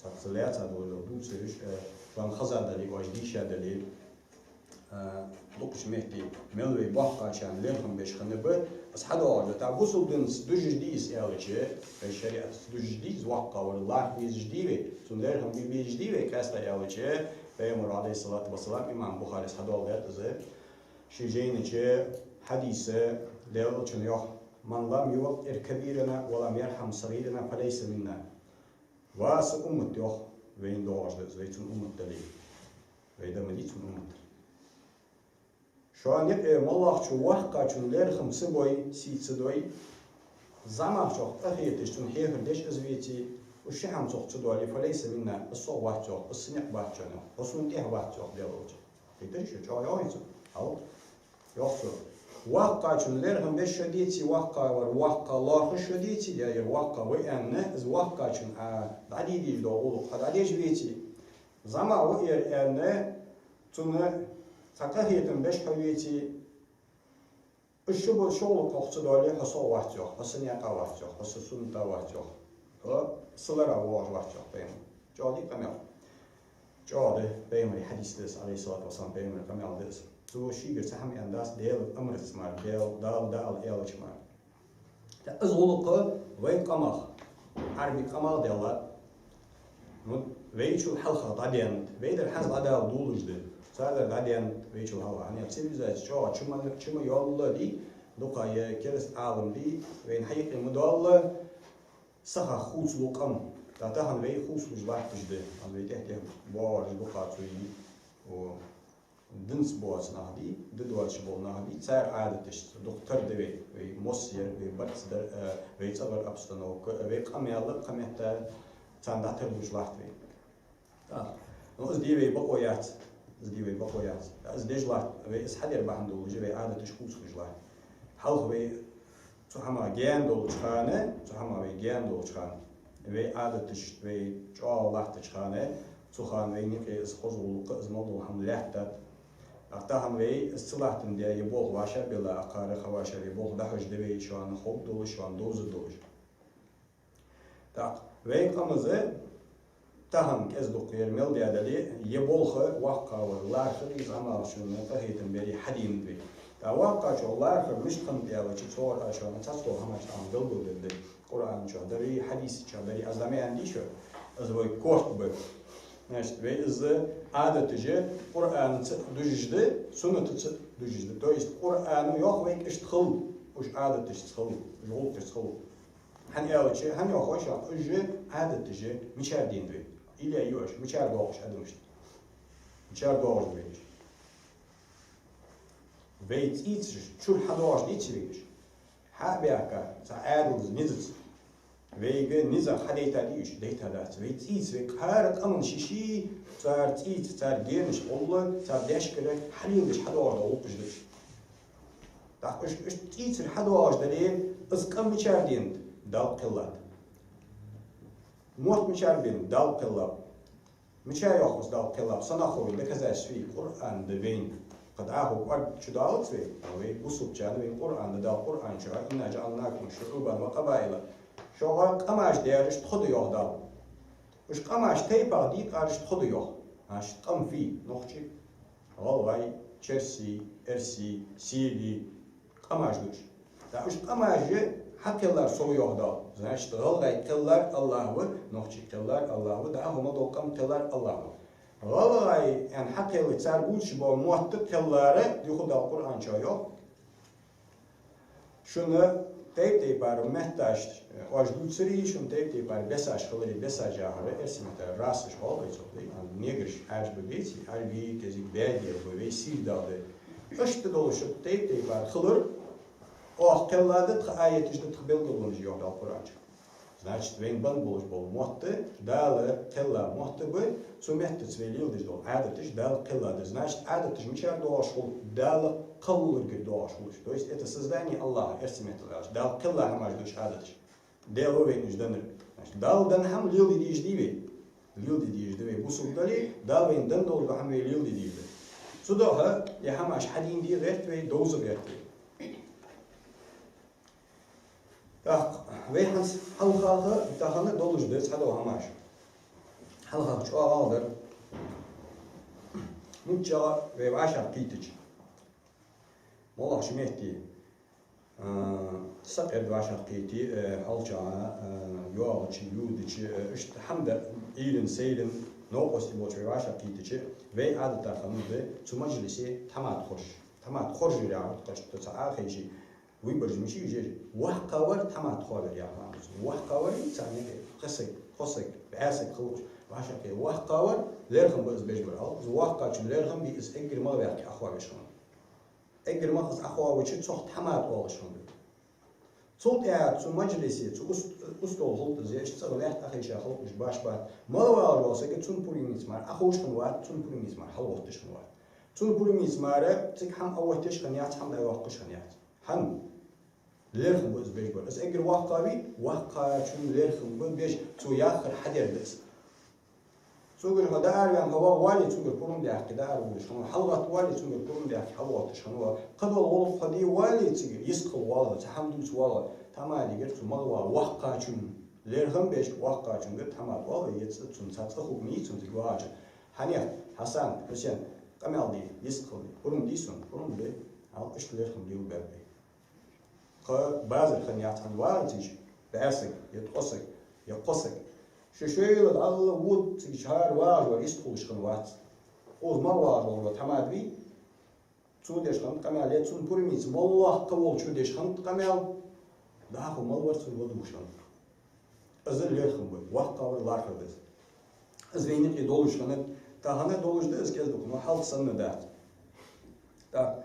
Цхьацца лаьца долаш дола дувцараш, э, шоана хеза дале, оаш дийша дале, э, дукхача метте мел вай боккхагӀчарна лерхӀам беш хиннаб, из хьадоагӀаш да. ТӀаккха бусалба динца дужаш дий из аьлча, вай шариӀатаца дужаш дий из, воккхагӀвар лархӀа везаш дий вай, цунна лерхӀам бе безаш дий вай, къаьстта аьлча, Пайхамара, عليه الصلاة والسلام, имам Бухарес хьадоаладаьд из ший жайна чу хьадис, Даьла Элчано йоах: «من لم يوقر كبيرنا ولم يرحم صغيرنا فليس منا». Ва са уммат, йоах, вайна доагӀаш да из, вай цун уммат дале. Вай да ма дий цун уммат. Шоана юкъе моллагӀчо воккхагӀчун лерхӀам ца бой, сий ца дой, зӀамагӀчох къахеташ, цунна хьехар деш из веце, уж ши хӀама цох ца доале, فليس منا, из сох вац, йоах, из са никъ бац шоана, йоах, хьо сона тӀехьа вац, йоах, Даьла Элча. Хетарий шо, чӀоагӀа йоагӀий цо? Хьал. Йоах цо: воккхагӀчун лерхӀам беш шо деце, воккхагӀвар воккхагӀа лоархӀаш шо деце, е ер воккхагӀа ва аьнна, из воккхагӀчун Ӏа дӀадийдеш дола гӀулакх хьо дӀадеш веце, зӀамагӀа ва ер аьнна, цунна цхьа къахетам беш хьо веце, из шо бола шо гӀулакх хьох ца доале, хьо сох вац, йоах, хьо са наькъа вац, йоах, хьо са суннатах вац, йоах, хьо са ларах воагӀаш вац, йоах Пайхамара. ЧӀоагӀа дий къамаьл? ЧӀоагӀа да, Пайхамара хьадис да из, عليه الصلاة والسلام, Пайхамара къамаьл да из. Цо шийгара цхьа хӀама аьнна дац, Даьла амарца мара, Даьла, Дала дӀаала аьлча мара. ТӀаккха из гӀулакх вай къамах, Ӏарбий къамах делла, ну, вайчул хьалха дӀадаьннад, вай дар хӀанз дӀадала долаш да, цар дар дӀадаьннад вайчул хьалха. ХӀана аьлча цивилизаци чӀоагӀа чу ма, чу ма йоалла дий, дукха е кераста Ӏалам дий, вайна хьаюкъе ма доалла, сахах хувцалу къам. ТӀаккха тахан вай хувцалуш латташ да, хӀанз вай тӀехьа-тӀехьа боагӀараш дукха цу йи-, о, динца боаца нах дий, ди доацаш бола нах дий, цар Ӏадаташца дукха тара да вай, вай мос яр, вай барзкъа дар, э, вай цӀагӀара обстановка, э, вай къамаьл, кхаметтел, Царна дӀатарлуш латт вай. ТӀаккха, ну, из де вай бокъо яц, из де вай бокъо яц. Из деш латт вай, из хьадер бахьан долаш вай Ӏадаташ хувцалуш латт. Хьалха вай цу хӀамах гаьна долча хана, цу хӀамах вай гаьна долча хана, вай Ӏадаташ вай чӀоагӀа латтача хана, цу хана вайна юкъе из хоза гӀулакх, из мел дола хӀама лаьттад. ТӀаккха тахан вай из ца латтандаь, е болх вӀашагӀбелла, акхар а ха вӀашагӀ, е болх дӀахьош да вай, шоана ховргдолаш, шоана довзаргдолаш. ТӀаккха вай къамаьл тахан кӀезиг-дукха ер мел даь дале, е болх воккхагӀвар лархӀар, из Ӏамал шоана къахетам беш хьадийнад вай. ТӀаккха воккхачоа лархӀар мишта хиннад аьлча, цо а шоана цхьацца хӀамаш тӀа белгалдергда. Къуръан чу дарий, хьадис чу дарий, аз дӀа ма аьннадий шоана, из вай корта ба. Значит, вай из Ӏадаташ Къуръанаца дужаш да, суннатаца дужаш да. То есть Къуръано йоах вайга иштта хила, уж Ӏадаташца хила, уж гӀулакхашца хила. ХӀана аьлча, хӀана йоах вай шоана, уж Ӏадаташ мичара денад вай? Или ю уж, мичара доагӀаш адамаш да? Мичара доагӀаш да вай уж? Вай цӀийцараш чура хьадоагӀаш деций вай уж? Хьа а баьхка, цхьа Ӏаьдалца, низаца. Вайга низах хьадайтадий уж? Дайтадац. Вай цӀийца, вай кхара къаман ши-ши, цар цӀийца, цар генаш гӀолла, цар даьшкара хьалеладеш хьадоагӀаш дола гӀулакхаш да уж. ТӀаккха уж, уж цӀийцара хьадоагӀаш дале, из къам мичара денад? Дала кхеллад. Мотт мичара бенаб? Дала кхеллаб. Мичара йоах из Дала кхеллаб? Сенах ховр доказательство? Къуръан да вайна. Кхы дӀахо кӀоарга чудалац вай, вай бусалбачарна вайна Къуръан да, Дала Къуръан чу: «إنا جعلناكم شعوبا وقبائل». Шуга къамаш даьраш тхо да йоах Дала. Уж къамаш тайпах дийкъараш тхо да йоах. Значит, къам фу я? Нохчий, гӀалгӀай, черсий, эрсий, сийлий, къамаш да уж. ТӀаккха уж къамаш хьакхеллар со ва йоах Дала. Значит, гӀалгӀай кхеллар АллахӀ ва, нохчий кхеллар АллахӀ ва, дӀахо мел дола къам кхеллар АллахӀ ва. ГӀалгӀай аьнна хьакхелла, цар бувцаш бола мотт кхеллар, духу Дала Къуръан чу йоах. Шуна тайп-тайпара метташ, э, оаш дувцари, шуна тайп-тайпара бесаш хилари, бесаш яхар эрсий меттала расаш оал вай цох, да, а, неграш Ӏаьржа ба беций, Ӏарбий, кӀезига баьде ба, вай сийрдал да. Иштта долаш тайп-тайпара хилар, оаха кхелла да тха аяташ, да тха белгалонаш йоах Дала Къуръан чу. Значит, вайна бенна болаш бола мотт Дала кхелла мотт ба, цу меттаца вай леладеш дола Ӏадаташ Дала кхелла да. Значит, Ӏадаташ мичара доагӀаш хул? Дала кхелларгара доагӀаш хул уж. То есть это создание Аллаха, эрсий меттала аьлча. Дала кхелла хӀамаш да уж Ӏадаташ. Даьла ва вайна уж деннар. Значит, Дала денна хӀама леладе дезаш дий вай? Леладе дезаш да вай. Бусалба дале, Дала вайна денна дола хӀама вай леладе дезаш да. Цудухьа е хӀамаш хьадийна де гӀерт вай, довза гӀерт вай. ТӀаккха вай хӀанз хьалхагӀа тахан долаш да цхьадола хӀамаш. ХьалхагӀа чӀоагӀагӀа дар. МуччагӀа вай вӀашагӀкхийтача, моллагӀча метте, а, сакъерда вӀашагӀкхийте, э, хьалчагӀа, э, йоагӀача, йодача, э, иштта хӀама дар, Ӏуйрийна, сайрийна, новкъостий болча вай вӀашагӀкхийтача, вай Ӏадатах хиннад цу мажлисе тхьамада хоржа. Тхьамада хоржар яхар, тхоашта цхьа а хайший, выбораш мичай уж? ВоккхагӀвар тхьамада хоавар яхар. ВоккхагӀвар царна юкъе кхо саг, кхо саг, бӀаь саг хилча, вӀашагӀкхе, воккхагӀвар лерхӀам ба из беш бар. Из воккхачун лерхӀам бе, из эггара мала ваьккхе Ӏохоавеш хиннав. Эггара мала из Ӏохоавача, цох тхьамада оалаш хиннаб. Цул тӀехьагӀа цу мажлисе, цу ус-, устол хилда из, иштта цӀагӀа лаьтта Ӏохайша хилда уж, башха бац. Мала вагӀаш вола саг цун пурмаца мара Ӏоховш хиннавац, цун пурмаца мара хьалгӀотташ хиннавац. Цун пурмаца мара цига хӀама Ӏоотташ хиннаяц, хӀама дӀайоаккхаш хиннаяц. ХӀана? ЛерхӀам ба из беш бар. Из эггара воккхагӀа вий, воккхачун лерхӀам ба беш, цо яхар хьадер да из. Цунгара хьо дӀаараваьнна хьо вагӀа вале, цунгара пурам даьккхе дӀааравоалаш хиннав. ХьалгӀатта вале, цунгара пурам даьккхе хьалгӀотташ хиннав. Кхыдола гӀулакх хьо де вале цига, йистхила воалл, цхьа хӀама дувца воалл, тхьамадигара цу мала вагӀача воккхачун лерхӀам беш, воккхачунгара тхьамада оал, е цу-, цунна цхьа цӀи хургья цунна цига вагӀача. Хьанех, Хьасан, Хьусен, къамаьл де, йистхила де, пурам дий сона, пурам бе, ал иштта лерхӀам лелабаьб вай. Кхы базар хиннаяц хьона вагӀача цига, бӀаь саг, е ткъо саг, е кхо саг. Шоай-шоайла дӀа а вуд цига, хӀара вагӀаш вар йистхулаш хиннавац. Укхаза мара вагӀаш вола тхьамада вий, цо деш хиннад къамаьл, е цун пурмаца моллагӀа кхы волчо деш хиннад къамаьл, дӀахо мала вар цунна ладувгӀаш хиннад. Из лерхӀам ба, воккхагӀвар лархӀар да из. Из вайна юкъе долаш хиннад, тахан а долаш да из кӀезиг-дукха, но хьалха санна дац. ТӀаккха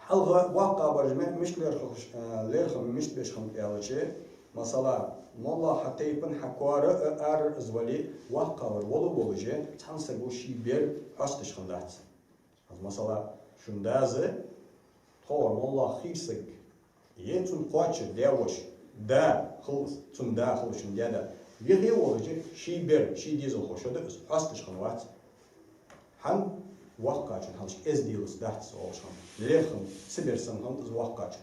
хьалха воккхагӀбараш ме-, мишта лерхӀаш, а, лерхӀам мишта беш хиннаб аьлча, Масала, моллагӀа хьа тайпан, хьа коара а, арара из вале, воккхагӀвар вола а волаш, цхьан саго ший бер хьоасташ хиннадац. Масала, шун дас, тховра моллагӀа хийра саг, е цун кхоачара даь-воша, да хул из, цун да хул шун даь-да. Вихе а волаш, ший бер, ший дезалхо шо да из, хьоасташ хиннавац. ХӀана? Воккхачун хьалхашка эзделац дац оалаш хиннад. ЛерхӀам ца бер санна хиннад из воккхачун.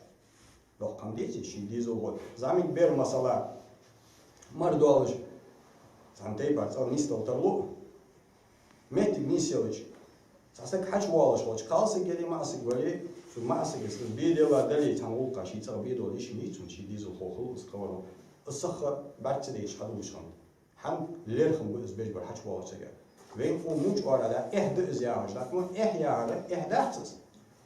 Доккха хӀама деций, ший дезалхо. ЗӀамига бер, масала, мара долаш, цхьан тайпара цӀагӀа нийсдала тарлу. Моттиг нийсъелча, цхьа саг хьачувоалаш хилча, кхалсаг яле, маӀасаг вале, цу маӀасага из бе делла дале, цхьан гӀулакха ший цӀагӀа бе дола йиш ма йий цун, ший дезалхо хул из кхывар. Из сиха бӀарга ца дайташ хьадувцаш хиннад. ХӀана? ЛерхӀам ба из беш бар хьачувоалача сага. Вайна укх моча оагӀорахьа да, эхь да из яхаш, дӀа, ну, эхь яхар, эхь дац из.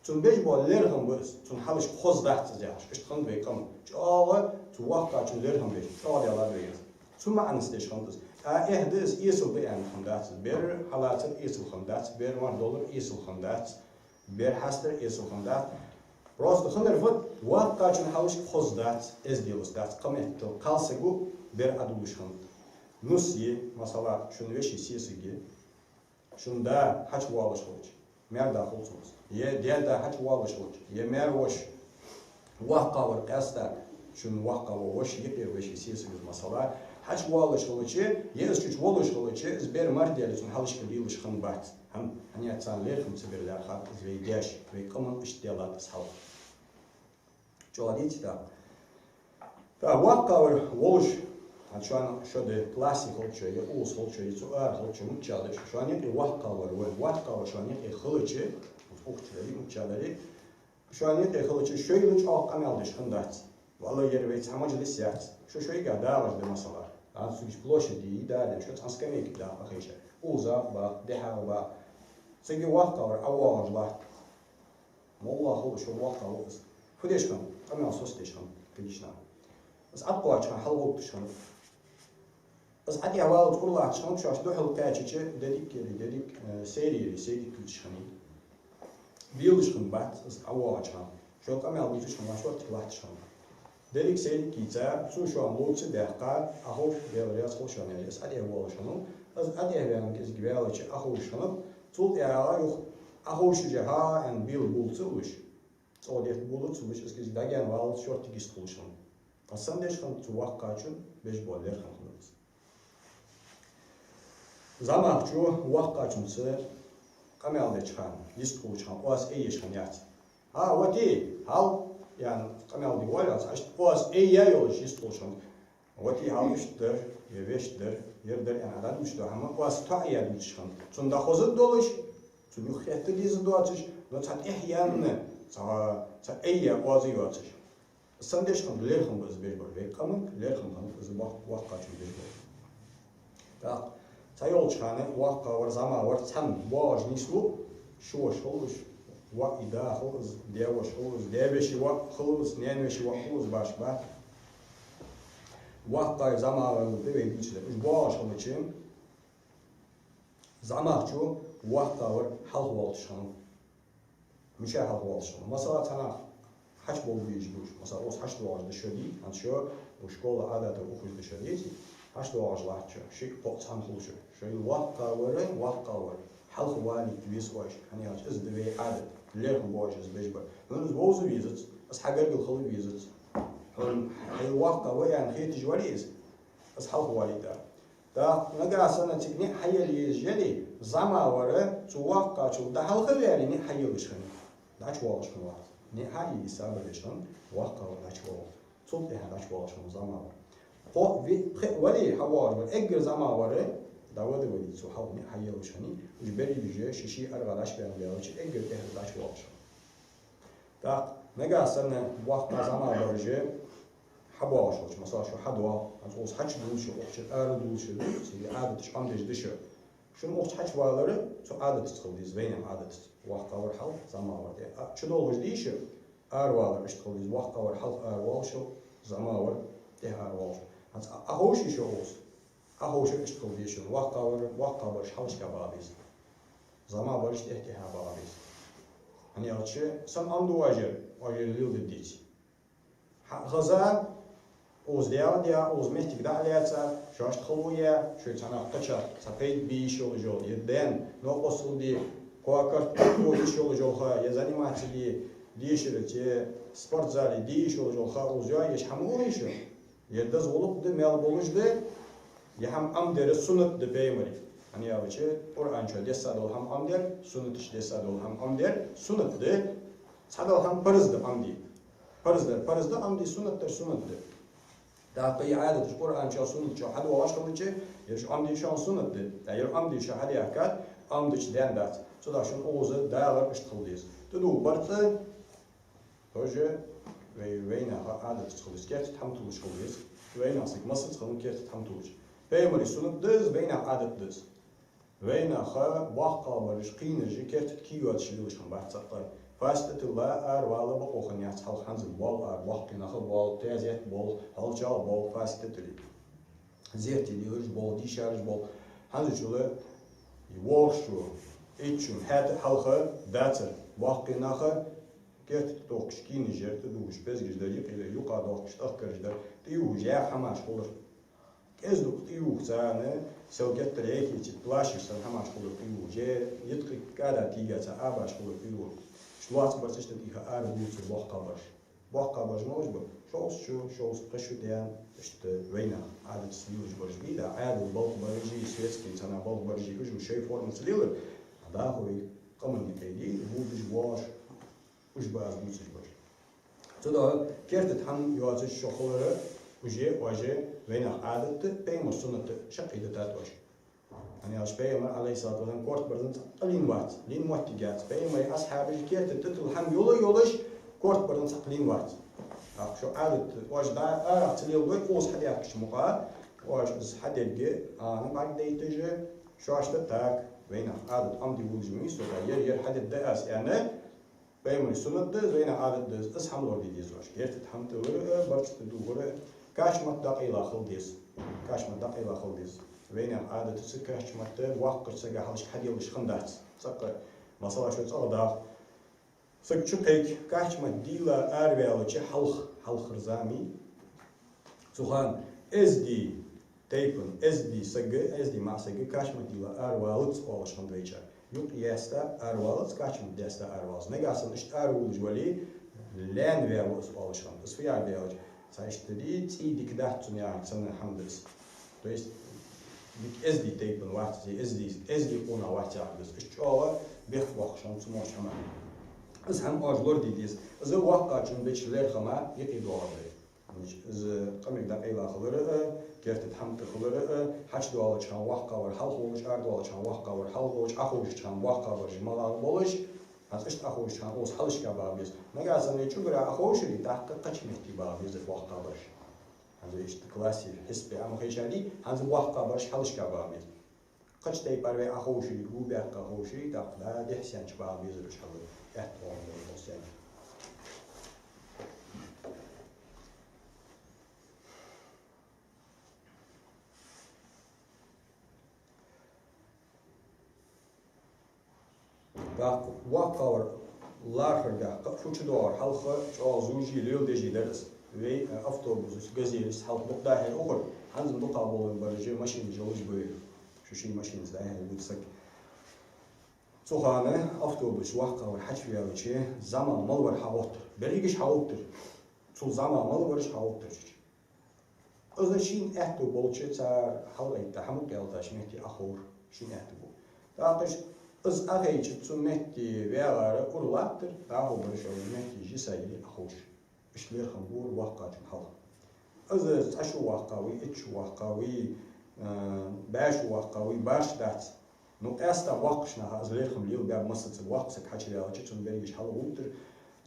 Цун беш бола лерхӀам ба из, цун хьалхашка хоза дац из яхаш. Иштта хиннад вай къаман. ЧӀоагӀа цу воккхачун лерхӀам беш, чӀоагӀа Даьла дувц вайна из. Цу маӀанца деш хиннад из. ТӀаккха эхь да из, эсала да аьнна хиннадац из. Бер хьалацар эсала хиннадац, бер мара доллар эсала хиннадац. Бер хьастар эсала хиннадац. Просто хиннар фуд, воккхачун хьалхашка хоза дац, эзделац дац, кхыметтел кхалсаго бер Ӏодуллаш хиннад. Нус я, масала, шун веший сесаг я, шун да хьачувоалаш хилча, маьр-да хул цунца. Е даь-да хьачувоалаш хилча, е маьр-воша, воккхагӀвар къаьстта, шун воккхагӀвар воша, юкъера веший сесаг из, масала, хьачувоалаш хилча, е из чу волаш хилча, из бер мара даьлча, цун хьалхашка лелаш хиннабац. ХӀана? ХӀана аьлча царна лерхӀам ца бир лаьрхӀад из вай даьша, вай къаман иштта даьллад из хьалха. ЧӀоагӀа деций тӀаккха? ТӀаккха воккхагӀвар волаш, хӀанз шоана шо да классе хилча, е укхаза хилча, е цу ара хилча, мичча да шо, шоана юкъе воккхагӀвар ва, воккхагӀвар шоана юкъе хилча, укх чу дале, мичча дале, шоана юкъе хилча, шоайла чӀоагӀа къамаьл деш хиннадац. Валлахӏи, ер вай цхьа маджлис яц. Шо шоайга дагӀаш да, масала. ХӀанз цу чу площаде, да, шо цхьан скамейке даккха ховш. Укхаза бакъ, дехьа бакъ. Цига воккхагӀвар ӀовоагӀаш латт. Моллагӏа хул, шо воккхагӀа ва из. Фу деш хиннад? Къамаьл соцадеш хиннад, кагийча наха. Из Ӏокхоачаш хиннад, хьалгӀовтташ хиннад. Из Ӏо тӀехваллалца ура латташ хиннад, шоашта духьал кхаьчача, дедик ери, дедик, э, сайре ери, сайре кийча хиннай. Белаш хиннабац из ӀовоагӀача хана. Шоайла къамаьл дувцаш хиннавац, шортта латташ хиннад. Дедик сайре кийца, цо шоана ловца а даьккха, Ӏоховша, Даьла раьза хилва шоана, аьле, из Ӏо тӀехвоалаш хиннав. Из Ӏо тӀехваьнна кӀезига ваьлча, Ӏоховшаш хиннав. Цул тӀехьагӀа юха Ӏоховшаш, хӀа, аьнна, бела буллуц а луш, цӀогӀа детта буллуц а луш, из кӀезига дӀагаьна валлалца шортта йистхулаш хиннав. Из санна деш хиннад цу воккхачун беш бола лерхӀам хиннад из. ЗӀамагӀчо воккхачунца къамаьл деча хана, йистхулача хана, оаз айеш хиннаяц. ХӀа, вати, хьал, аьнна, къамаьл де воалл из, иштта оаз айя йолаш йистхулаш хиннад. Вати, хьал иштта дар, е вешта дар, ер дар аьнна дӀадувцаш дола хӀама, оаз тоӀаяь дувцаш хиннад. Цунна дӀахоза долаш, цунна юхахетта деза доацаш, но цхьа тӀехьаяьнна, цхьа, цхьа айя оаз йоацаш. Из санна деш хиннад, лерхӀам ба из беш бар. Вай къаман лерхӀам хиннад из воккх-, воккхачун беш бар. ТӀаккха цхьайолча хана воккхагӀвар, зӀамагӀвар цхьана боагӀаш нийслу, ши воша хул уж, воӀ е да хул из, даь-воша хул из, даь-веший воӀ хул из, наьна-веший воӀ хул из, башха ба. ВоккхагӀвар, зӀамагӀвар да вай дувцаш дар. Уж боагӀаш хилча, зӀамагӀчо воккхагӀвар хьалхавоалаш хиннав. Мича хьалхавоалаш хиннав? Масала, цхьа нах хьачубовла безаш ба уж. Масала, укхаза хьачудоагӀаш да шо, дий, хӀанз шо, укх школа Ӏадатах ухаш да шо, деций? ХьачудоагӀаш латт шо, шиъ-кхоъ цхьана хул шо. Шоайла воккхагӀвар, воккхагӀвар хьалхавалийта веза оаш, хӀана аьлча из да вай Ӏадат, лерхӀам ба оаш из беш бар. Хьона из вовза везац, из хьа гаргара хила везац. Хьона хьайла воккхагӀа ва аьнна хеташ вале из, из хьалхавалийта. ТӀаккха нагахьа санна цига ниӀ хьаелла езаш яле, зӀамагӀвар цу воккхачул дӀахьалха а ваьле, ниӀ хьаеллаш хиннай. ДӀачувоалаш хиннавац. НиӀ хьаелле сабар деш хиннав воккхагӀвар дӀачувоалаш. Цул тӀехьагӀа дӀачувоалаш хиннав зӀамагӀвар. Кхоъ, виъ, пхиъ вале, хьавоагӀаш вар, эггара зӀамагӀвар, дӀавада вале, цу хьалха ниӀ хьаеллаш хиннай, уж берригаш ший-ший аргӀагӀа дӀачубаьнна баьлча, эггара тӀехьагӀа дӀачувоалаш хиннав. ТӀаккха нагахьа санна воккхагӀа, зӀамагӀа бараш хьабоагӀаш хилча, масала, шо хьадоагӀа, хӀанз укхаза хьачудувл шо, укх чура арадувл шо, цига Ӏадаташ Ӏомадеш да шо. Шун укх чу хьачувалар цу Ӏадатаца хила деза, вайна Ӏадатаца. ВоккхагӀвар хьалха, зӀамагӀвар тӀехьа. А, чудолхаш дий шо, аравалар иштта хила деза, воккхагӀвар хьалха аравоалаш хила, зӀамагӀвар тӀехьа аравоалаш хила. ХӀанз а, Ӏоховший шо укхаза? Ӏоховшар иштта хила деза шун. ВоккхагӀвар, воккхагӀбараш хьалхашка багӀа беза. ЗӀамагӀбараш тӀехьа-тӀехьа багӀа беза. ХӀана аьлча, сам Ӏомаду оаш ер, оаш ер леладергдеций. Хьа-, хоза, Укхаза дегӀа а дегӀа, укхаза моттиг дӀа а лаьца, шоашта хало яь, шоай цхьаннахьа кхыча цхьа пайда бе йиш йолаш йола, е даьна новкъостал де, кхоа-карт тӀа тохе йиш йолаш йола ха, е заниматься де, дешараца, е спортзале де йиш йолаш йола ха укхаза йоагӀе, еш хӀама ма йий шо. Ер деза гӀулакх да, маьл болаш да, е хӀама Ӏомадар суннат да пайхамара. ХӀана аьлча, Къуръан чу десса дола хӀама Ӏомадар, суннат чу десса дола хӀама Ӏомадар суннат да, цхьадола хӀама парз да Ӏомаде. Парз дар парз да Ӏомаде, суннат дар суннат да. ТӀаккха из Ӏадаташ Къуръан чу, суннат чу хьадоагӀаш хилча, ераш Ӏомаде шоана суннат да. ТӀаккха ер Ӏомаде шо хьадаьхкад, Ӏомадича даьнна дац. Цудухьа шун укхаза дагӀар иштта хила деза. ТӀадувхар барт, тоже вай, вайнаьха Ӏадатаца хила деза, керта тӀа хӀама туллаш хила деза. Вайнаьха саг массаза хилва керта тӀа хӀама туллаш. Пайхамара суннат да из, вайнаьха Ӏадат да из. Вайнаьха боккхагӀбараш, кхийнараш керта тӀа кий йоацаш лелаш хиннабац цӀаккха. Фаста тӀатилла аравала бокъо хиннаяц хьалха, хӀанз а боал ара, боккхий нах а боал, тезет а боал, хьоалчагӀа а боал, фаста тӀатилла. Зерате лелаш боал, дийшараш боал. ХӀанзчул воагӀаш шу, итт шу, хӀаьта а хьалха дацар, боккхий нах а керта тӀатохкаш кийнаш яр, тӀадувхаш безгаш дар, юкъе юкъа доахкаш тӀахкараш дар, тӀаювхаш яха хӀамаш хулар. КӀезиг-дукха тӀаювха царна, сел геттара яхийча, плащаш санна хӀамаш хулар тӀаювхаш, е йиткъе кӀада тийга цхьа абаш хулар тӀаювхаш. Иштта лоаца барзкъа иштта тӀехьа ара бувцар боккхагӀбараш. БоккхагӀбараш малаш ба? Шовзткъа шу, шовзткъа пхи шу даьнна, иштта вайнаьха Ӏадатаца лелаш бараш ба, да, Ӏаьдала балха бараш а, светски цхьаннахьа балха бараш а, уж шоай формаца лелар, дӀахо вай къаман юкъе дий, будаш, воагӀаш, уж ба аз бувцаш бараш. Цудухьа керта тӀа хӀама йоацаш шо хилар, уж, уж вайнаьха Ӏадат а, пайхамара суннат а, шаккхе дитад оаш. ХӀана аьлча пайхамар, Ӏалайхи ссалату вассалам, корта барзкъа цхьаккха лийнна вац, лийнна моттиг яц. Пайхамара асхьабаша керта тӀатилла хӀама йола а йолаш, корта барзкъа цхьаккха лийнна вац. ТӀаккха шо Ӏадат, оаш дӀа арахьа ца леладой, укхаза хьадаьхкача мукъагӀа, оаш из хьадергда, а, ну, бӀаргадайташ, шоашта так, вайнаьха Ӏадат Ӏомаде волаш ма вий со, ер, ер хьадергда аз, аьнна, пайхамара суннат да из, вайнаьха Ӏадат да из, из хӀама лораде деза оаш. Керта тӀа хӀама туллар а, барзкъа тӀадувхар а, кашамат дӀакъайла хила деза. Кашамат дӀакъайла хила деза. Вайнаьха Ӏадатаца кашамат воккхача сага хьалхашка хьаделаш хиннадац. ЦӀаккха, масала, шо цӀагӀа дагӀа. Саг чукхайка, кашамат дийла араваьлча хьалха, хьалхара зама, цу хана эздий тайпан, эздий саг, эздий маӀа саг кашамат дийла аравалац оалаш хиннад вайчар. Юкъ яьста аравалац, кашамат даьста аравалац. Нагахьа санна иштта аравувлаш вале, лаьна ваьв из оалаш хиннад. Из фу яхар да аьлча, цхьа иштта дий, цӀий дика дац цун яхар санна хӀама да из. То есть, дика эздий тайпан вац из, эздий, эздий къонах вац яхар да из. Иштта чӀоагӀа бехк боаккхаш хиннад цу мо хӀаман. Из хӀама оаш лораде деза. Из воккхачун беча лерхӀама юкъе доагӀар да. Из къамарг дӀакъайла хилар а, керта тӀа хӀама тӀа хилар а, хьачудоалача хана воккхагӀвар хьалха волаш, арадоалача хана воккхагӀвар хьалха волаш, Ӏоховшача хана воккхагӀбараш малагӀа болаш, хӀанз иштта Ӏоховшача хана укхаза хьалхашка багӀа беза. Нагахьа санна вай чугара Ӏоховшаре, тӀаккха кхыча метте багӀа безар воккхагӀбараш. ХӀанз иштта классе, хьисапе Ӏомахийшаре, хӀанз воккхагӀбараш хьалхашка багӀа беза. Кхыча тайпара вай Ӏоховшаре, гу баьккха ховшаре, тӀаккха дӀа дехьа сенча багӀа безар уж хьалха, аьтта гӀо мел хул сенча. ТӀаккха воккхагӀвар лархӀаргахьа, кхы а фу чудоагӀар хьалха чӀоагӀа зувш а, леладеш а дар из. Вай, э, автобусаца, газелаца хьалха дукха дӀа-хьа ухар, хӀанз-м дукха болаш бараш а, машинаш йолаш а ба вай. Шу ший машинаца дӀа-хьа вуд саг. Цу хана автобуса воккхагӀвар хьачуваьлча, зӀамагӀа мел вар хьагӀоттар. Берригаш хьагӀовттар. Цул зӀамагӀа мел вараш хьагӀовттар чу. Из шийна аьттув болча цар хьалгӀайтта хӀама кхелташ метте Ӏоховра, шийна аьттув бола. ТӀаккха из Ӏохайча, цу метте ваьгӀар ура латтар, дӀахо бараш а метте жиса йили Ӏоховш. Иштта лерхӀам бора воккхачун хьалха. Из цхьа шу воккхагӀа вий, итт шу воккхагӀа вий, э, бӀаь шу воккхагӀа вий, барш дац. Ну, къаьстта воккхача наха из лерхӀам лелабаьб массаза. Воккха саг хьачуваьлча, цун берригаш хьалгӀовттар,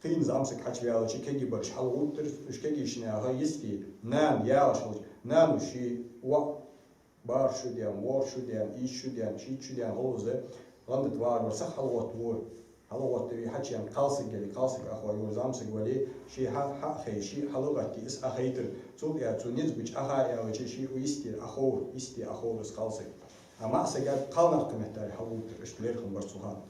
кхийна зӀамсаг хьачуваьлча, кегий бараш хьалгӀовттар, уж кегийча наха йисте, нана яхаш хилча, нана ший воӀ барх шу даьнна, ворхӀ шу даьнна, ийс шу даьнна, шийтта шу даьнна хул из, гӀандат вагӀар вар саг хьалгӀоттавора. ХьалгӀоттаве хьачуяьнна кхалсаг яле, кхалсаг Ӏохайора, зӀамсаг вале, ше хьа-, хьа а хайе, ше хьалгӀатте, из Ӏохайтар. Цул тӀехьагӀа цо низ бича Ӏоха аьлча, ше укх йистера Ӏоховра, йисте Ӏоховра из кхалсаг. А маӀа сага кхалнах кхы меттара хьалгӀовттар, иштта лерхӀам бар цу хана.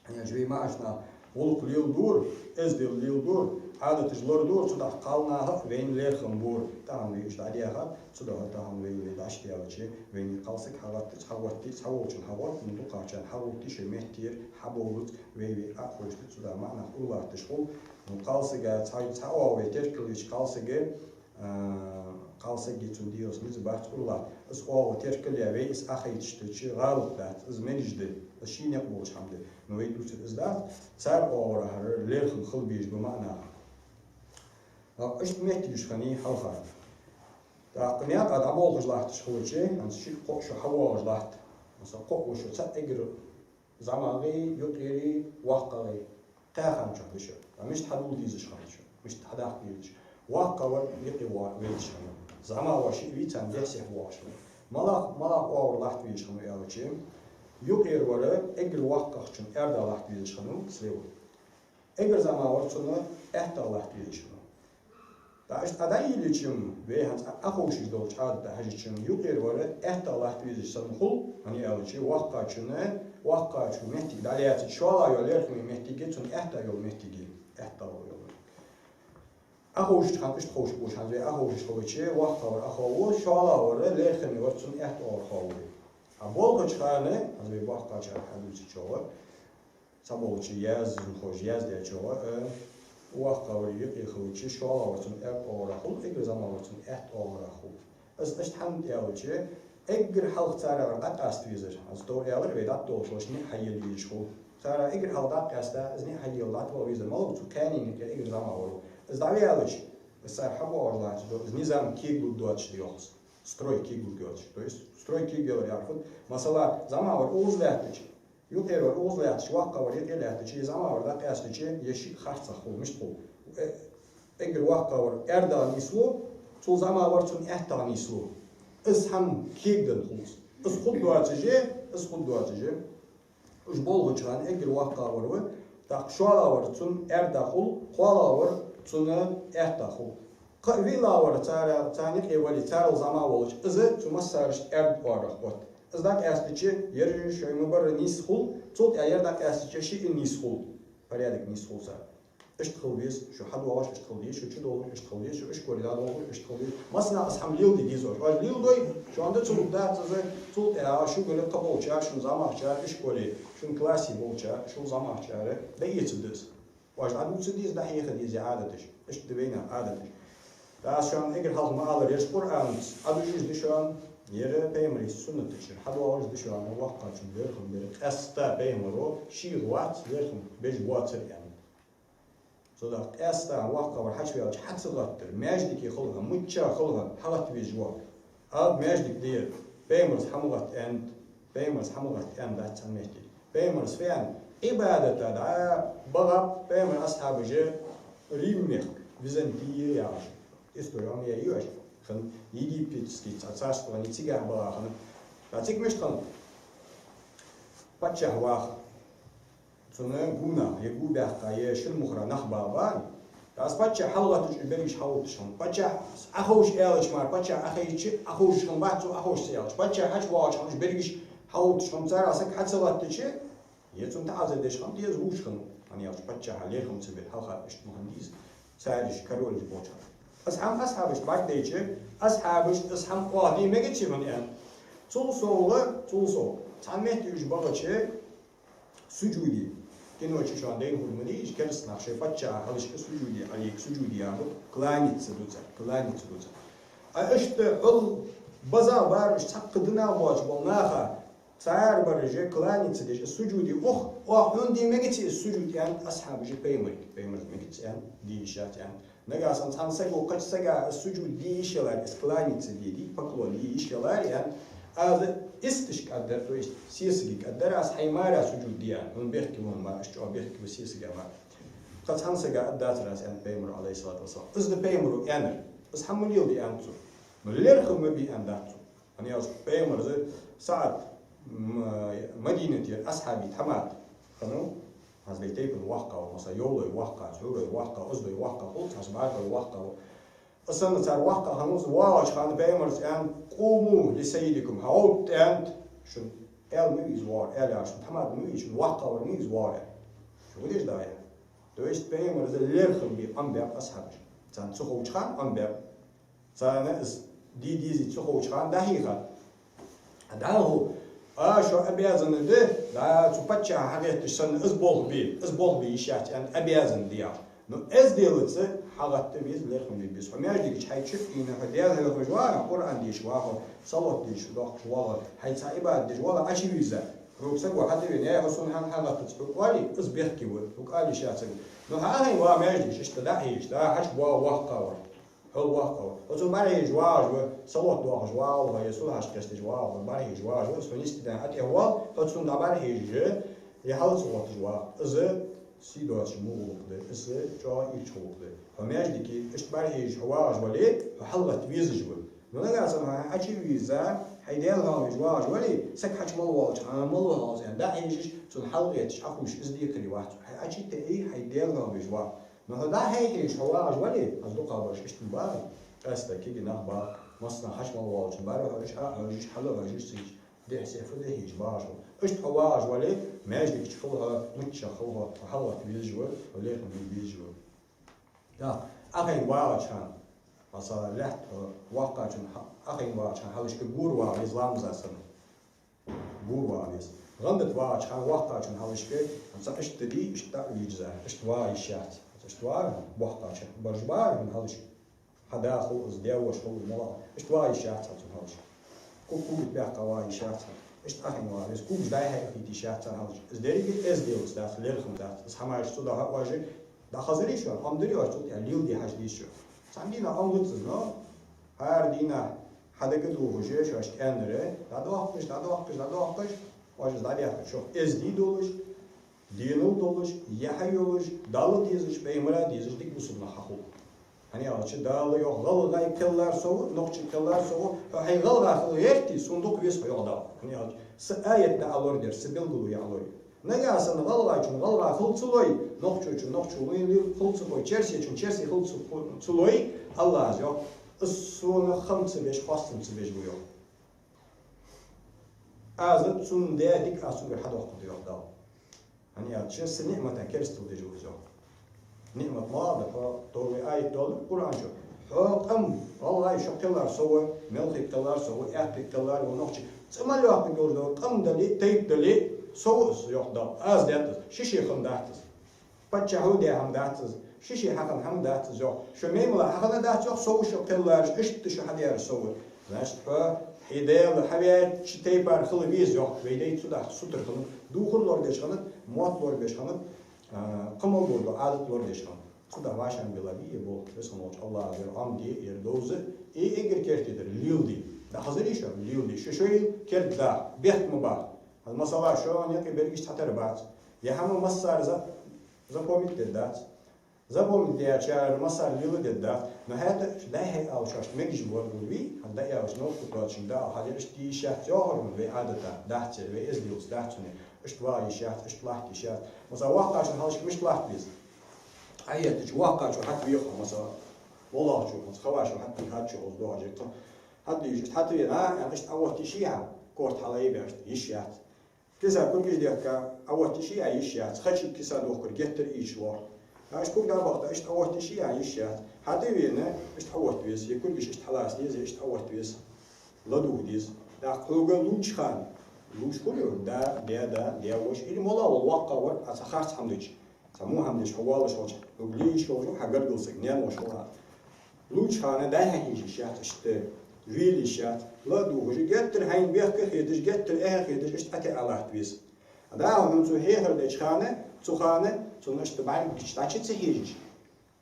Аьлча вай маӀача наха гӀулакх леладора, эздел леладора, Ӏадаташ лорадора, цудухьа кхалнаха а вайна лерхӀам бора. Тахан вай уж дӀадаьхад, цудухьа тахан вай, вай дӀачудаьлча, вайна кхалсаг хьагӀаттац, хьагӀоттац, хьаволчун хьагӀотт, ну, дукхагӀчарна хьагӀоттац, шоай меттера хьабовлац, вай, вай Ӏоховшийта, цудухьа маӀанах урлатташ хул. Ну, кхалсага цхьа, цхьа оагӀув вай теркал йича, кхалсага, а, кхалсага цун дегӀаца низ бац урлатта. Из оагӀув теркал яь вай из Ӏохайча, гӀалат дац, из мегаш да, из ший никъ болча хӀама да. Ну, вай дувцар из дац, цар оагӀорахьара лерхӀам хила безаш ба маӀанах. ТӀаккха иштта моттигаш хиннай хьалха. ТӀаккха наькъа дӀаболхаш латташ хилча, хӀанз шиъ-кхоъ шу хьавоагӀаш латт. Масала, кхоъ ва шу, цхьа эггара зӀамагӀеи, юкъерии, воккхагӀеи. Кхаь хана чу да шу. Ткъа мишта хьадувла дезаш хиннад шу? Мишта хьадаккха дезаш? ВоккхагӀвар юкъе ва-, везаш хиннав. ЗӀамагӀвар шиъ вий, царна дехьа-сехьа воагӀаш хиннав. МалагӀа, малагӀа оагӀора латта везаш хиннав аьлча, юкъера вар эггара воккхагӀчун аьрда латта везаш хиннав, слева. Эггара зӀамагӀвар цун аьттагӀа латта везаш хиннав. ТӀаккха иштта дӀайиллича-м, вай хӀанз Ӏоховшаш долча Ӏадата хьежача-м, юкъера вар аьттагӀа латта везаш санна хул, хӀана аьлча воккхагӀчун, воккхагӀчо моттиг дӀалаьцача, шоллагӀа йола лерхӀаме моттиге, цун аьттагӀа йола моттиге, аьттагӀа йола. Ӏоховшача хана иштта ховш болаш, хӀанз вай Ӏоховшаш хилча, воккхагӀвар Ӏохов ва, шоллагӀвар, лерхӀаме вар цун аьтта оагӀорахьа хов вай. А болхача хана, хӀанз вай боккхагӀчар хьадувцачох, цхьаболча яздаьчоа, яздаьчоа, э, воккхагӀвар юкъе хилча, шоллагӀвар цун аьтта оагӀорахьа хул, эггара зӀамагӀвар цун аьтта оагӀорахьа хул. Из иштта хӀана да аьлча, эггара хьалха царех дӀакъаста везар. Из товр аьлар, вай дӀатӀадолхаш лош ниӀ хьайийлла везаш хул. Царех эггара хьалха дӀакъаста, из ниӀ хьайийлла дӀатӀавала везар. МалагӀа, цу кхаьннена юкъе эггара зӀамагӀвар ва. Из дӀаваьлча, из цар хьабоагӀаш латташ да, из низам кегалургдоацаш да йоах из. Строй кегалургйоацаш. То есть строй кегаялар яхар фуд? Масала, зӀамагӀвар укхаза лаьттача, юкъера вар укхаза лаьттача, воккхагӀвар юкъе лаьттача, из зӀамагӀвар дӀакъаьстача, е шиъ харцахьа хул, мишта хул? Э, эггара воккхагӀвар аьрдагӀа нийслу, цул зӀамагӀвар цун аьттагӀа нийслу. Из хӀама кегаденна хул из. Из хургдоацаш, из хургдоацаш. Уж болхача хана эггара воккхагӀвар ва, тӀаккха шоллагӀвар цун аьрда хул, кхоалагӀвар цун аьтта хул. Кхы а виълагӀвар цар, царна юкъе вале, царел зӀамагӀа волча, из цу массарашта аьрда оагӀорахьа отт. Из дӀакъаьстача, ер шоай ма барра нийса хул, цул тӀехьа ер дӀакъаьстача, шиъ нийса хул. Порядок нийса хул цар. Иштта хила веза, шу хьадоагӀаш иштта хила деза, шу чудолхаш иштта хила деза, шу ишколе дӀадолхаш иштта хила деза. Массанахьа из хӀама леладе деза оаш. Оаш леладой, шоана да ца лургдац из, цул тӀехьа шугара кхыболчар, шун зӀамагӀчар, ишколе, шун классе болчар, шул зӀамагӀчар дӀаэца деза. Оаш дӀадувца деза, дӀахьеха деза Ӏадаташ. Иштта да вайнаьха Ӏадаташ. ТӀаккха шоана эггара хьалха ма аллара, ераш Къуръанаца Ӏодужаш да шоана, ер пайхамара суннаташца хьадоагӀаш да шоана, воккхагӀчун лерхӀам бар. Къаьстта пайхамаро шийга вац лерхӀам беш воацар аьннад. Цудухьа къаьстта воккхагӀвар хьачуваьлча хьа ца гӀаттар, маьждиге хилча, мичча хилча, хьагӀатта везаш ва. Ала маьждиг дера, пайхамара хьа ма гӀатта аьннад, пайхамара хьа ма гӀатта аьннадац цхьан метте. Пайхамара фу аьннад, Ӏибадата дӀа багӀаб пайхамара асхьабаш Рим мехка, Византия яхаш. Истори Ӏомаяь я оаш, хӀанз египетский цхьа царствони цигахьа багӀа хиннад. ТӀаккха цига мишта хиннад? Паччахь ваха. Цунна гу нах, е гу баьккха, е шин мухӀара нах багӀа. ТӀаккха из паччахь хьалгӀаттача уж берригаш хьаотташ хиннаб. Паччахь Ӏоховша аьлча мара, паччахь Ӏохайча, Ӏоховшаш хиннабац цо, Ӏоховша ца аьлча. Паччахь хьачуваьлча хиннаб уж берригаш хьаотташ хиннаб. Цар а саг хьа ца гӀаттача, е цунна таӀазар деш хиннаб, е из вувш хиннав. ХӀана аьлча паччахьа лерхӀам ца бер, хьалха иштта ма хиннадий из. Цар уж король болча. Из хӀама асхьабашта бӀаргадайча, асхьабашта из хӀама оаха де мегаций хьона аьннад. Цул совгӀа, цул совгӀа, цхьан метте уж багӀача, сужуде. Кино чу шоана дайна хургдий, уж кераста нах шоай паччахьа хьалхашка сужуде, Ӏалийка сужуде яхар, кланяться ду цар, кланяться ду цар. А иштта хьал база бар уж цхьаккха дина боацаш бола наха, цар бараш кланяться деш, из сужуде, ох, оаха хьона де мегаций из сужуд аьннад асхьабаша пайхамарга, пайхамара мегац аьннад, де йиш яц аьннад. Нагахьа санна цхьан саго кхыча сага из сужуд де йиш яларе, из кланяться де, де, поклон де йиш яларе, аьннад, аз исташка кӀаддар, то есть сесага кӀаддар, аз хьай мара сужуд де аьнна, хьона бехке ва мара, аз чӀоагӀа бехке ва сесага мара. Кхы цхьан сага аргдацар аз, аьннад пайхамара, Ӏалайхи ссалату вассалам. Из да пайхамара аьннар. Из хӀама ма леладе аьннад цо. Но лерхӀам ма бе аьннадац цо. ХӀана аьлча пайхамара сахьат М-, Мадинатера асхьабий тхьамада хиннав, хӀанз вай тайпан воккхагӀа ва, масала, йовлой воккхагӀа, цхьорой воккхагӀа, оздой воккхагӀа хул, цхьабархой воккхагӀа ва. Из санна цар воккхагӀа хиннав из, воагӀача хана пайхамара аьннад: «قوموا لسيدكم», хьагӀовтта аьннад, шун аьла ма вий из воагӀар, аьла яхар шун тхьамада ма вий, шун воккхагӀвар ма вий из воагӀар. Вудеш да я. То есть, пайхамара из лерхӀам бе Ӏомабаьб асхьабаша. Царна ца ховча хана Ӏомабаьб. Царна из де дезий ца ховча хана дӀахьийхад. ДӀахо, а, шо обязаны да, да, цу паччахьа хьагӀетташ санна, из болх бе, из болх бе йиш яц аьнна, обязаны да яхаш. Ну, эзделаца хьагӀатта веза, лерхӀам бе беза. Хьо маьждиге чу хьай чу ийна, хьо Даьла хьехаш вагӀа, Къуръан дешаш вагӀа, салот дешаш, дохкаш вагӀа, хьай цхьа Ӏибадат деш вагӀа, Ӏочувийрза. Хьога саго хьатӀавена, яй, хьо сона хӀана хьагӀаттац хьога оале, из бехке ва, хьога ала йиш яц саго. Ну, хьахьайна вагӀа маьждиге чу, иштта дӀа а хьежаш, да, хьачу боагӀа воккхагӀвар. Хьо воккхагӀвар. Хьо цунна бӀарахьежаш вагӀаш ва, салот дохаш вагӀаш ва, е сулхьаш кхесташ вагӀаш ва, бӀарахьежаш вагӀаш ва, из хьона йистедаьнна ӀотӀехвоал, хьо цунна дӀабӀарахьежаш, е хьал ца гӀотташ вагӀа. Из сий доацаш мо гӀулакх да, из чӀоагӀа ийрча гӀулакх да. Хьо маьждиге иштта бӀарахьежаш хьо вагӀаш вале, хьо хьалгӀатта везаш ва. Ну, нагахьа санна хьо Ӏочувийрза, хьай Даьла хьоахавеш вагӀаш вале, саг хьачу мала воалача хана мала ва хьо из аьнна, дӀахьежаш, цунна хьалгӀетташ Ӏохувш, из декхарийла вац хьо. Хьай Ӏочутаьий, хьай Даьла хьоахавеш вагӀа. Ну, хьо дӀа-хьа хьежаш хьо вагӀаш вале, аз дукхагӀбараш иштта баха, къаьстта кегий нах баха, массанахьа хьачу мала воалачунна бӀарахьежаш, Ӏохьежаш, хьалгӀежаш, цигача дехьа-сехьа фу де хьежаш багӀаш хул. Иштта хьо вагӀаш вале, маьждиге чу хила хьо, мичча хила хьо, хьо хьалгӀатта везаш ва, хьо лерхӀам бе безаш ва. ТӀаккха Ӏохайна вагӀача хана, масала, лаьтта хьо воккхачун хьа-, Ӏохайна вагӀача хана хьалхашка гора вагӀа веза ламаза санна. Гора вагӀа веза. ГӀандат вагӀача хана воккхачун хьалхашка, цхьа иштта дий, иштта дӀа а вийрза, иштта вагӀа йиш яц. Иштта вагӀа, боккхача, баржа баьгӀа хьона хьалхашка. Хьа да хул из, даь-воша хул из, мала. Иштта вагӀа йиш яц хьа цун хьалхашка. Куг-, кугат баьккха вагӀа йиш яц хьа. Иштта Ӏохайна вагӀа веза. Кугаш дӀай-хьай хеташ яц царна хьалхашка. Из деррига эзделаца дац, лерхӀам дац. Из хӀамаш цу дӀахо а вожи, дӀахазарий шоана, Ӏомадарий оаш цу тӀа, леладе хьажа деза шо. Цхьан дийнахьа Ӏомадац из, но хӀара дийнахьа хьадага дувхаш, шоашка аьннар, дӀадоаккхаш, дӀадоаккхаш, дӀадоаккхаш, оаш из дӀабаьккхача, шох эздий долаш, денал долаш, яхь йолаш, Далла дезаш, пайхамара дезаш дика бусалба нах хьахул. ХӀана аьлча Дала йоах, гӀалгӀай кхеллар со ва, нохчий кхеллар со ва, хьо хьай гӀалгӀа хила гӀертий, сона дукха веза хьо, йоах Дала. ХӀана аьлча са аят дӀаалор дер, са белгало яалор. Нагахьа санна гӀалгӀачун гӀалгӀа хила ца лой, нохчочун нохчо хила ца лой, черсечун черсе хила ца, ца лой, АллахӀа йоах, из сона хам ца беш, хоастам ца беш ва, йоах. Аз цунна даь дика аз цунгара хьадоаккхаргда, йоах Дала. ХӀана аьлча са ниӀмата керастал деш ва из, йоах. НиӀмат малав да, хьо, товр вай аят доаладу Къуръан чу. Хьо къам, гӀалгӀай, шо кхеллар со ва, мелхий кхеллар со ва, аьккхий кхеллар ва, нохчий. ЦӀи мел йоаккхаргйолаш дола къам дале, тайпа дале, со ва из, йоах Дала. Аз даьд из, ши-ши хинна дац из. Паччахьо даь хӀама дац из, ши-ши хьахинна хӀама дац из, йоах. Шо мел мала хьахинна дац, йоах, со ва шо кхеллараш, иштта шо хьадаьраш со ва. Значит, хьо хьай Даьла хьаваьча тайпара хила веза, йоах. Вай дай цудухьа сутара хиннад, духар лорадеш хиннад, мотт лорабеш хиннад, а, кхы мел дола Ӏадат лорадеш хиннад. Цудухьа вӀашагӀбелла бий ер болх, Веза хинна волча АллахӀа ер Ӏомаде, ер довза, и эггара керттера леладе. ДӀахазарий шо, леладе. Шо шоай керда даха, бехк ма баха. Масала, шоана юкъе берригаш цхьатарра бац. Ер хӀама массане за-, запомнить дергдац. Запомнить даьчар массане леладергдац. Но хӀаьта дӀа-хьа аьлча шоашта мегаш боаргбар вий, хӀана аьлча новкъа доацачунга дӀаала, хьажал, иштта де йиш яц, йоах, вай Ӏадата дац ер, вай эзделца дац хьона ер. Иштта вагӀа йиш яц, иштта латта йиш яц. Масала, воккхачун хьалхашка мишта латта веза? Ӏоеттача воккхачо хьатӀавеха, масала, моллагӀчо, масала, хавашо хьатӀавеха, хьаччо хоза догӀажи. ХьатӀавийша, иштта хьатӀавена, а, аьнна, иштта Ӏоотта йиш йий хьа, корта хьалъайбеш, йиш яц. Киса кулгаш дехка, Ӏоотта йиш йий, а, йиш яц. Хачи киса дохкар геттара ийрча лоархӀ. А, иштта кулг дӀабахийта, иштта Ӏоотта йиш йий, а, йиш яц. ХьатӀавена, иштта Ӏоотта веза, е кулгаш иштта хьалаца деза, е иштта Ӏоотта веза. ЛадувгӀа деза. ТӀаккха хьога лувча хана, лувш хулий, да, даь-да, даь-воша, или моллагӀа вола воккхагӀвар, Ӏа цхьа харц хӀама дича, цхьа во хӀама дича, хьо воаллаш волча, хьога лийиш волча, хьа гаргара саг, наьна-воша хул хьа. Лувча хана дӀа-хьа хьежа йиш яц иштта, вела йиш яц, ладувгӀаш, геттара хьайна бехке хеташ, геттара эхь хеташ, иштта ӀотӀа а латта веза. ДӀахо хьона цо хьехар деча хана, цу хана, цунна иштта бӀаргача дӀачу ца хьежаш.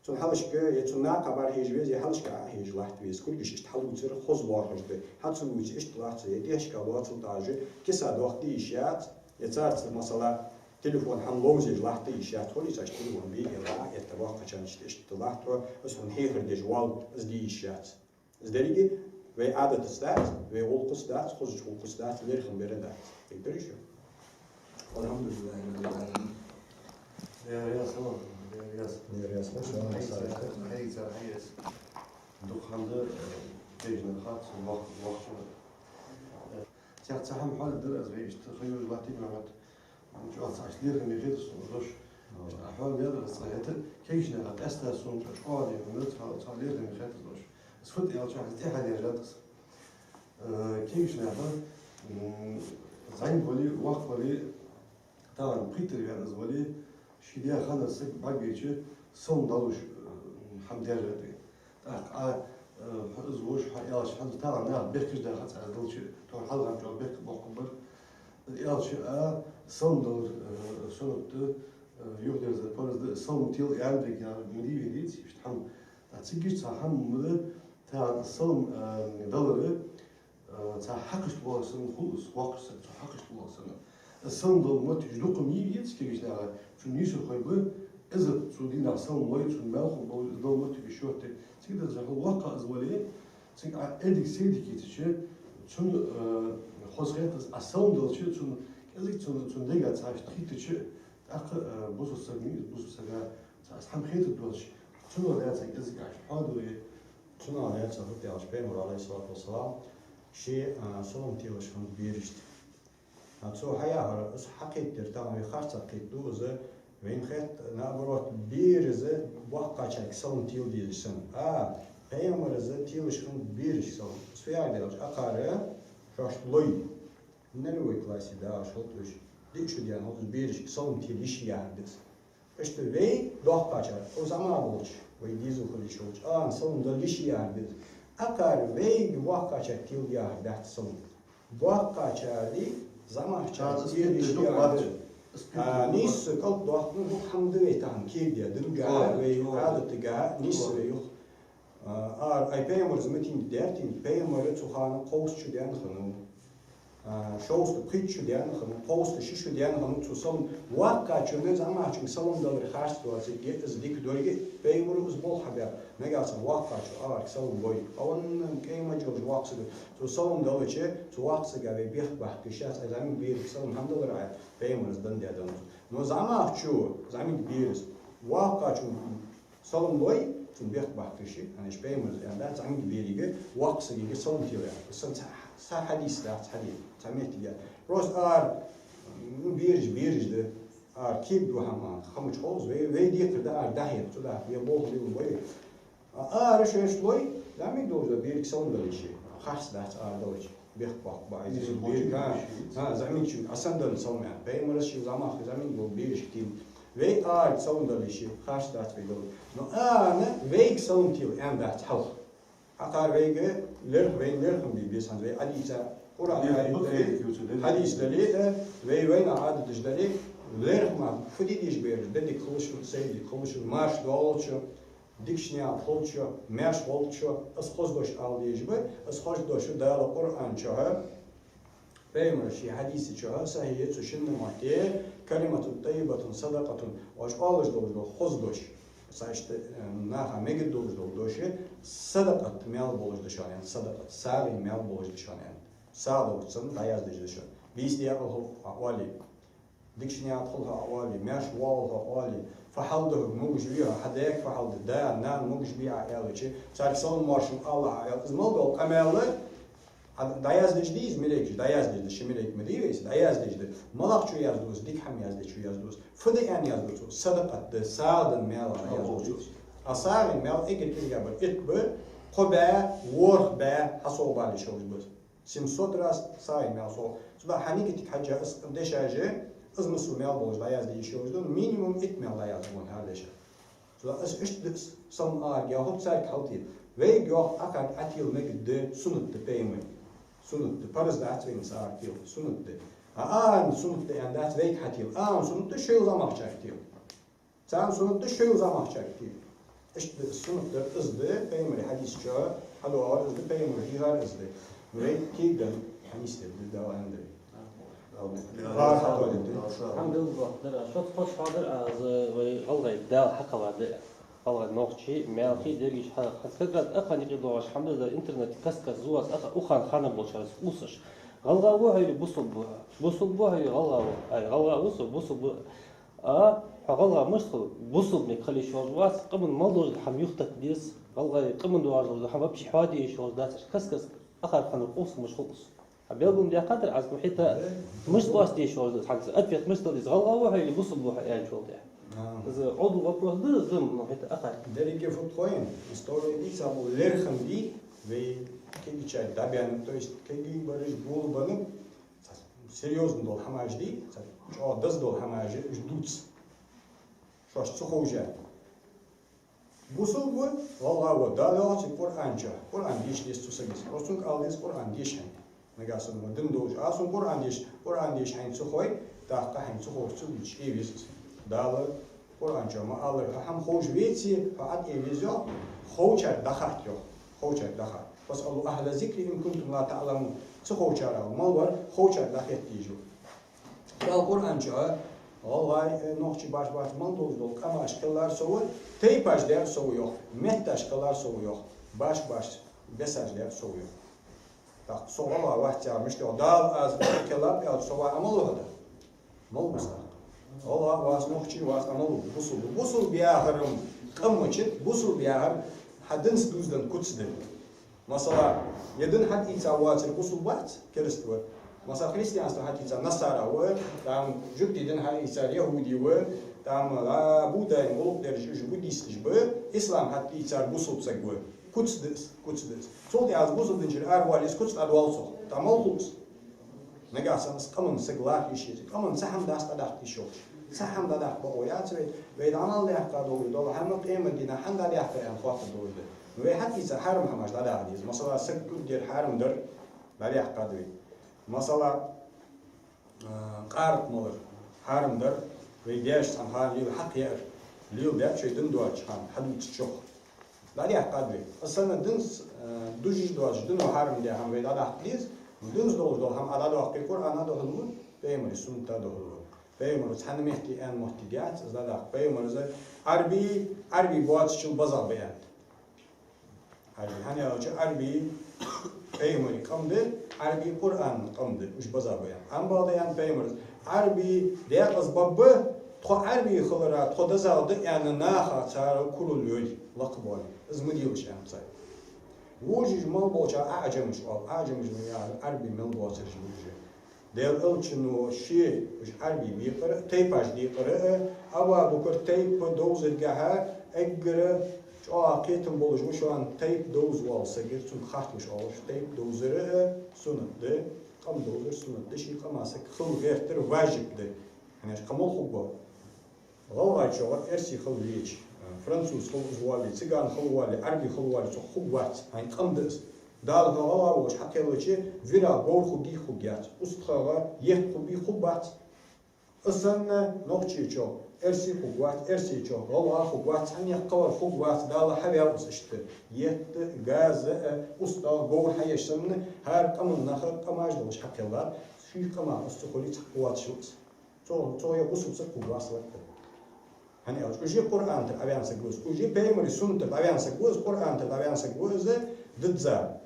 Цунна хьалхашка, е цунна накха бӀарахьежа веза, е хьалхашка Ӏохьежа латта веза. Кулгаш иштта хьалувцар хоза лоархӀаш да. Хьа ца вувце, иштта латта ца, е тӀехьашка лоацал тӀа а жи, киса дохка де йиш яц, е царца, масала, телефон хӀама ловзаеш латта де йиш яц. Хулий цаш телефон бе, е ла, а, этта воккхача хана иштта, иштта латта, из хьона хьехар деш вола, из де йиш яц. Из деррига вай Ӏадатаца дац, вай гӀулакхаца дац, хозача гӀулакхаца дац, лерхӀам бера дац. Дика дарий шо? الحمد لله رب العالمين. Дера ясал, дера ясал. Дера ясал, шоана хьайца, сарахьта. Хьайца, хьайца. Дукха хӀама да, э, бежна хац, вах-, вахча. Э, цхьа хӀама хьоадаьдар аз вай иштта, хайюр латти бахьат. ЧӀоагӀа цхьа лерхӀаме хетар сона дош. Ахьо, вера, цхьа хӀета, кегийча наха къаьстта сона цхьа чӀоагӀа дика хӀама, цхьа, цхьа лерхӀаме хетар дош. Из фуд аьлча, из тӀехьа лерхӀад из. Э, кегийча наха, м, зӀамига вале, воккха вале, тахан пхийттара ваьнна из вале, ший даь хана саг бӀаргавайча, салам далуш, э, хӀама даьржад вайна. ТӀаккха Ӏа, э, хьо из вож, хьо аьлча, хӀанз тахан наха бехкаш даха цхьа из далча, тхьовра хьалха хӀама чӀоагӀа бехк боаккхаргбар. Из аьлча а, салам далар, э, суннат да, э, юхадерзар парз да, салам тела аьнна дерг яр ма дий вай дийца, иштта хӀама. ТӀаккха цига иштта цхьа хӀама ма да, тахан салам, э, далар, э, цхьа хьакхашта вола санна хул из, воккхача сага цхьа хьакхашта вола санна. Из салам дала моттигаш дукха ма йий вайца кегийча наха, цун нийсархой ба, из цу дийнахьа салам лой, цун маьл хургболаш, из дала моттигаш йоттий. Цига деза хьал воккха из вале, цига Ӏа эдига сий дикийцача, цунна, э, хоза хет из, Ӏа салам делча, цунна кӀезига цунна, цун дега цхьа иштта хийттача, тӀаккха, э, бусалба саг ма йий из, бусалба сага цхьа из хӀама хетаргдоацаш, цунах лаьца кӀезига Ӏа иштта хьоадале, цунах лаьца фуд аьлча, Пайхамара, Ӏалайхи ссалату вассалам, ше, а, салам телаш хиннад берашта. А цо хьаяхар, из хьакхийттар тахан вай харцахьа кхийтта да из, вайна хет, наоборот, бераша боккхагӀчарга салам тела дезаш санна. А, Пайхамара телаш хиннад берашка салам. Из фу яхар да аьлча, акхар шоашта лой. Нулевой классе дагӀаш хилда уж. Диъ шу даьнна хилда уж, берашка салам тела йиш яхар да из. Иштта вай боккхагӀчар, укх зӀамагӀа болча, вай дезал хила йиш йолча, а, салам дала йиш яхар да из. Акхар вайга боккхагӀчарга тела яхар дац салам. БоккхагӀчарга, зӀамагӀчарга тела йиш яхар да из. А, нийсса кӀалт доаккхаш, ну, хӀама да вай тахан кегий дин тӀа, вай Ӏадата тӀа, нийсса вай юха. А, ай, Пайхамара из ма тинг даьр тинг, Пайхамара цу хана кховзткъа шу даьнна хиннав. А, шовзткъа, пхийтта шу даьнна хиннав, кховзткъа ши шу даьнна хиннав, цо салам, воккхагӀчунна зӀамагӀчунга салам далар харц доацилга, из дика долга, Пайхамара из болх хьабаьб. Нагахьа санна воккхагӀчо акхарга салам лой, къаьна кӀай мажалаш воккха саг, цо салам далча, цу воккхача сага вай бехк баккха йиш яц, ай, зӀамига берага салам хӀана далар Ӏа, Пайхамара из денна да цо. Но зӀамагӀчо, зӀамига берас, воккхагӀчунга салам лой, цунна бехк баккха йиш я, хӀана аьлча Пайхамара аьннад, зӀамига берага, воккхача сагага салам тела яхар. Из санна цхьа, цхьа хьадис дац, хьадис, цхьа моттиг яц. Просто акхар, ну, бераш, бераш да, акхар кегий да хӀама, хӀама чӀоагӀа хов из, вай, вай декхар да акхар дӀахьеха, цудухьа вай болх лелабой. А, акхар шоашта лой, зӀамига долаш дола берага салам дала йиш я. Харц дац акхар далча. Бехк баккха ба из. Нийсса берага, хӀа, хӀа, зӀамигачунга Ӏа санна дала салам аьнна. Пайхамара ший зӀамагӀа, зӀамига бола берашка тела. Вай акхарга салам дала йиш я, харц дац вай дала. Но акхарна вайга салам тела аьнна дац хьалха. Акхар вайга лерхӀ, вайна лерхӀам бе беза хӀанз вай Ӏадийца, Къуръан аят дале, хьадис дале, вай вайна Ӏадаташ дале, лерхӀам ба, фу де дезаш ба ераш, де дика хилва шун, сай дика хилва шун, маьрша доагӀалда шо, дикача наькъа хилда шо, маьрша волда шо, из хоза дош ала дезаш ба, из хоза дош Дала Къуръан чу, Пайхамара ший хьадиса чу, сахьихь цу шинна метте: «كلمة طيبة صدقة», оаш оалаш долаш дола хоза дош, цхьа иштта, э, наха мегаргдолаш дола дош, садакъат маьл болаш да шоана, аьнна, садакъат, сагӀийна маьл болаш да шоана, аьнна. СагӀа долча санна дӀаяздеш да шоана. Бийса декъала хилва хьо оале, дикача наькъа хилва хьо оале, маьрша воагӀалва хьо оале, фу хьал да хьога, могаш вий хьо, хьа даьга фу хьал да, да, нана могаш бий Ӏа аьлча, царга салам-моаршал ала Ӏа аьлча, из мел дола къамаьл, а, дӀаяздеш дий из малейкаша, дӀаяздеш да, ши малейк ма дий вайца, дӀаяздеш да. МалагӀчо язду из? Дика хӀама яздечо язду из. Фу да аьнна язду цо? Садакъат да, сагӀа денна маьл аьнна язду цо. А сагӀийна маьл эггара кӀезигагӀа бар итт ба, кхо бӀаь, ворхӀ бӀаь хьасовбала йиш йолаш ба из. Семьсот раз сагӀийна маьл совгӀа. Цудухьа хьа нигатага хьежжа из дешаш, из массо маьл болаш дӀаязде йиш йолаш да, минимум итт маьл дӀаязде вон хӀара дешаш. Цудухьа из иштта да из, салам акхарга яхар царга хьалтела. Вайга йоах, акхарга Ӏа тела мегаргда, суннат да Пайхамара. Суннат да, парз дац вайна из акхарга тела, суннат да. А акхарна суннат да аьнна дац вайга хьатела. Акхарна суннат да шоайла зӀамагӀчарга тела. Царна суннат да шоайла зӀамагӀчарга тела. Иштта да, суннат дар из да, Пайхамара хьадиса чу хьадоагӀар из да, Пайхамара хьийхар из да. Вай кегий дин хьанийсдергда, Дала аьннадале. Алхьамдулиллахь, дар, шоца хоза хьоадар аз, вай гӀалгӀай Дала хьакхелла да. ГӀалгӀай нохчий, маьлхий, дерригаш хьа-, хьа-, как раз акхарна юкъе доагӀаш хӀама да из, интернете каст-каста зуваз акха уххан хана болчарца къувсаш. ГӀалгӀа ва хьо или бусалба ва хьо? Бусалба ва хьо или гӀалгӀа ва хьо? Ай, гӀалгӀа ва со, бусалба. А, хьо гӀалгӀа мишта хул? Бусалба мег хила йиш йолаш вац, къаман мел долаш хӀама юхататта деза. ГӀалгӀай къаман доагӀаш дола хӀама вообще хьоаде йиш йолаш дац, каст-каста акхар хана къувсамаш хул из. А белгалдаьккхадар аз, ну, хӀаьта мишта къоастаде йиш йолаш да из, хӀанз ответ мишта дала деза, гӀалгӀа ва хьо или бусалба ва хьо аьлча, валде. А. Из Ӏовдал вопрос да из, ну, хӀаьта акхар. Деррига фу да хой, истори дийца бу лерхӀам бий, вай кегийчар дӀабаьннаб, то есть кегий бараш гулбеннаб, серьёзно дола хӀамаш дий, чӀоагӀа деза дола хӀамаш уж дувц. Шоаш ца ховш. Бусалба ва, гӀалгӀа ва, Дала йоах цу Къуръан чу, Къуръан деша деза цу сага. Просто цунга ала деза Къуръан деша хьайна. Нагахьа санна ма дин долаш, а сона Къуръан деша, Къуръан деша хьайна ца хой, тӀаккха хьайна ца ховш ца вуьйцуш Ӏе веза из. Дала Къуръан чу ма аллара, хьо хӀама ховш веце, хьо ӀотӀаӀе веза йоах, ховчарга дӀахатта йоах, ховчарга дӀахатта. «فاسألوا أهل الذكر إن كنتم لا تعلمون». Ца ховчарга мел вар, ховчарга дӀахетта деза йоах. Дала Къуръан чу, гӀалгӀай, э, нохчий баш-баш мел долаш дола къамаш кхеллар сов, тайпаш дар сов йоах, метташ кхеллар сов йоах, баш-баш бесаш дар сов йоах. ТӀаккха со гӀалгӀа вац яхар мишта йоах? Дала аз кхеллаб аьлча, со вац Ӏамал ваха да? Мел бусалба. ГӀалгӀа вац, нохчий вац, Ӏамал ва бусалба. Бусалба яхар-м къаман чу, бусалба яхар хьа динца дувзаденна куц да. Масала, е дин хьатӀаийца воацар бусалба вац, кераста ва. Масала, христианство хьатӀаийцар насара ва, там жугтий дин хьаийцар яхӀуди ва, там, а, Буддаин гӀулакх дераш уж буддисташ ба, ислам хьатӀаийцар бусалба саг ва. Куц да из, куц да из. Цул тӀехьагӀа бусалба дин чура аравала из куц дӀадоал цох. ТӀа мел хул из? Нагахьа санна из къаман саг лархӀа йиш яц, къаман цхьа хӀама дац дӀадаккха йиш йолаш. Цхьа хӀама дӀадаккха бокъо яц вай, вай дӀа мел даьккха долаш дола хӀама къематдийнахьа хӀана дӀадаьккхар аьнна хоаттаргдолаш да. Ну, вай хьатӀаийца хьарам хӀамаш дӀадахьа деза. Масала, саг куд дер хьарам дар дӀадаьккха да вай. Масала, а, къаракъ малар хьарам дар, вай даьша цхьан хана лела хьакъ яар, леладаьд шоай дин доацача хана, хьадувцачох. ДӀадаьккха да вай. Из санна динца, а, дужаш доацаш, дино хьарам даь хӀама вай дӀадаккха деза, динца долаш дола хӀама Ӏа дӀадоаккхе, Къуръана духьал ва, Пайхамара сунната духьал ва. Пайхамара цхьан метте аьнна моттиг яц из дӀадаккха. Пайхамара из Ӏарбий, Ӏарбий боацачул базагӀа ба аьннад. Ӏарбий, хӀана аьлча Ӏарбий Пайхамара къам да, Ӏарбий Къуръана къам да, уж базагӀа ба аьннад. Амма бакъда аьннад Пайхамара, Ӏарбий декъаза бабба, тхо Ӏарбий хилара тхо дезагӀа да аьнна наха цар курал йой, лакхабой. Из ма делаш аьннад цар. Вожаш мел болчар аӀжамаш оал, аӀжамаш яхар Ӏарбий мел боацараш ба уж. Даьла Элчано ше уж Ӏарбий бекъар а, тайпаш декъар а, Абу-Бакр тайпа довзаргахьа эггара чӀоагӀа кхетам болаш ва шоана тайпа довза вола саг, цунга хатталуш оалаш, тайпа довзар а суннат да, къам довзар суннат да, ший къама саг хила гӀертар важиб да. ХӀана аьлча кхы мел хургва? ГӀалгӀайчоа эрсий хила везача, француз хила из воале, цыган хила воале, Ӏарбий хила воале, цох хургвац, хьайна къам да из. Дала хьо гӀалгӀа волаш хьакхеллача, вирах говр хургий, хургьяц, устагӀа етт хургбий, хургбац. Из санна нохчийчох эрсий хургвац, эрсийчох гӀалгӀа хургвац, цхьаннех кхывар хургвац, Дала хьаваьв из иштта. Етт а, газа а, устагӀа, говр хьаеш санна, хӀара къаман наха къамаш долаш хьакхеллад, ший къамах из ца хуле цхьаккха воацаш ва из. Цо, цо е бусалба саг хургвац лакха. ХӀана аьлча, уж Къуръана тӀара дӀаваьнна саг ва из, уж Пайхамара суннат тӀара дӀаваьнна саг ва из, Къуръана тӀара дӀаваьнна саг ва из, дизза.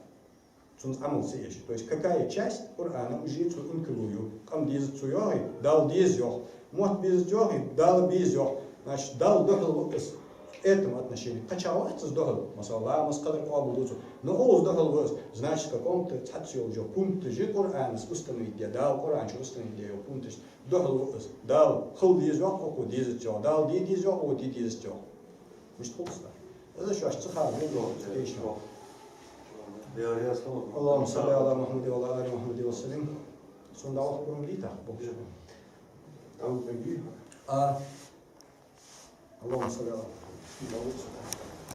Цунца Ӏамал ца еш. То есть, какая часть Къуръана уж цо инкарло ю? Къам дезац цо йоахий, Дала деза йоах. Мотт безац йоахий, Дала беза йоах. Значит, Далла духьал ва из. В этом отношении кхыча вац из духьал. Масала, ламаз, кхыдар къоабалду цо. Но укхаза духьал ва из. Значит, в каком-то цхьацца йолча пункташ Къуръана установить даь, Дала Къуръана чу установить даь йола пункташ духьал ва из. Дала хила деза йоах, укхо дезац йоах. Дала де деза йоах, укхо де дезац йоах. Мишта хул из? Из шоаш ца ховш, мел дола тешна. اللهم صل على محمد وعلى آل محمد وسلم. Сона дӀаваха гурам дий тӀаккха? А. اللهم صل على محمد.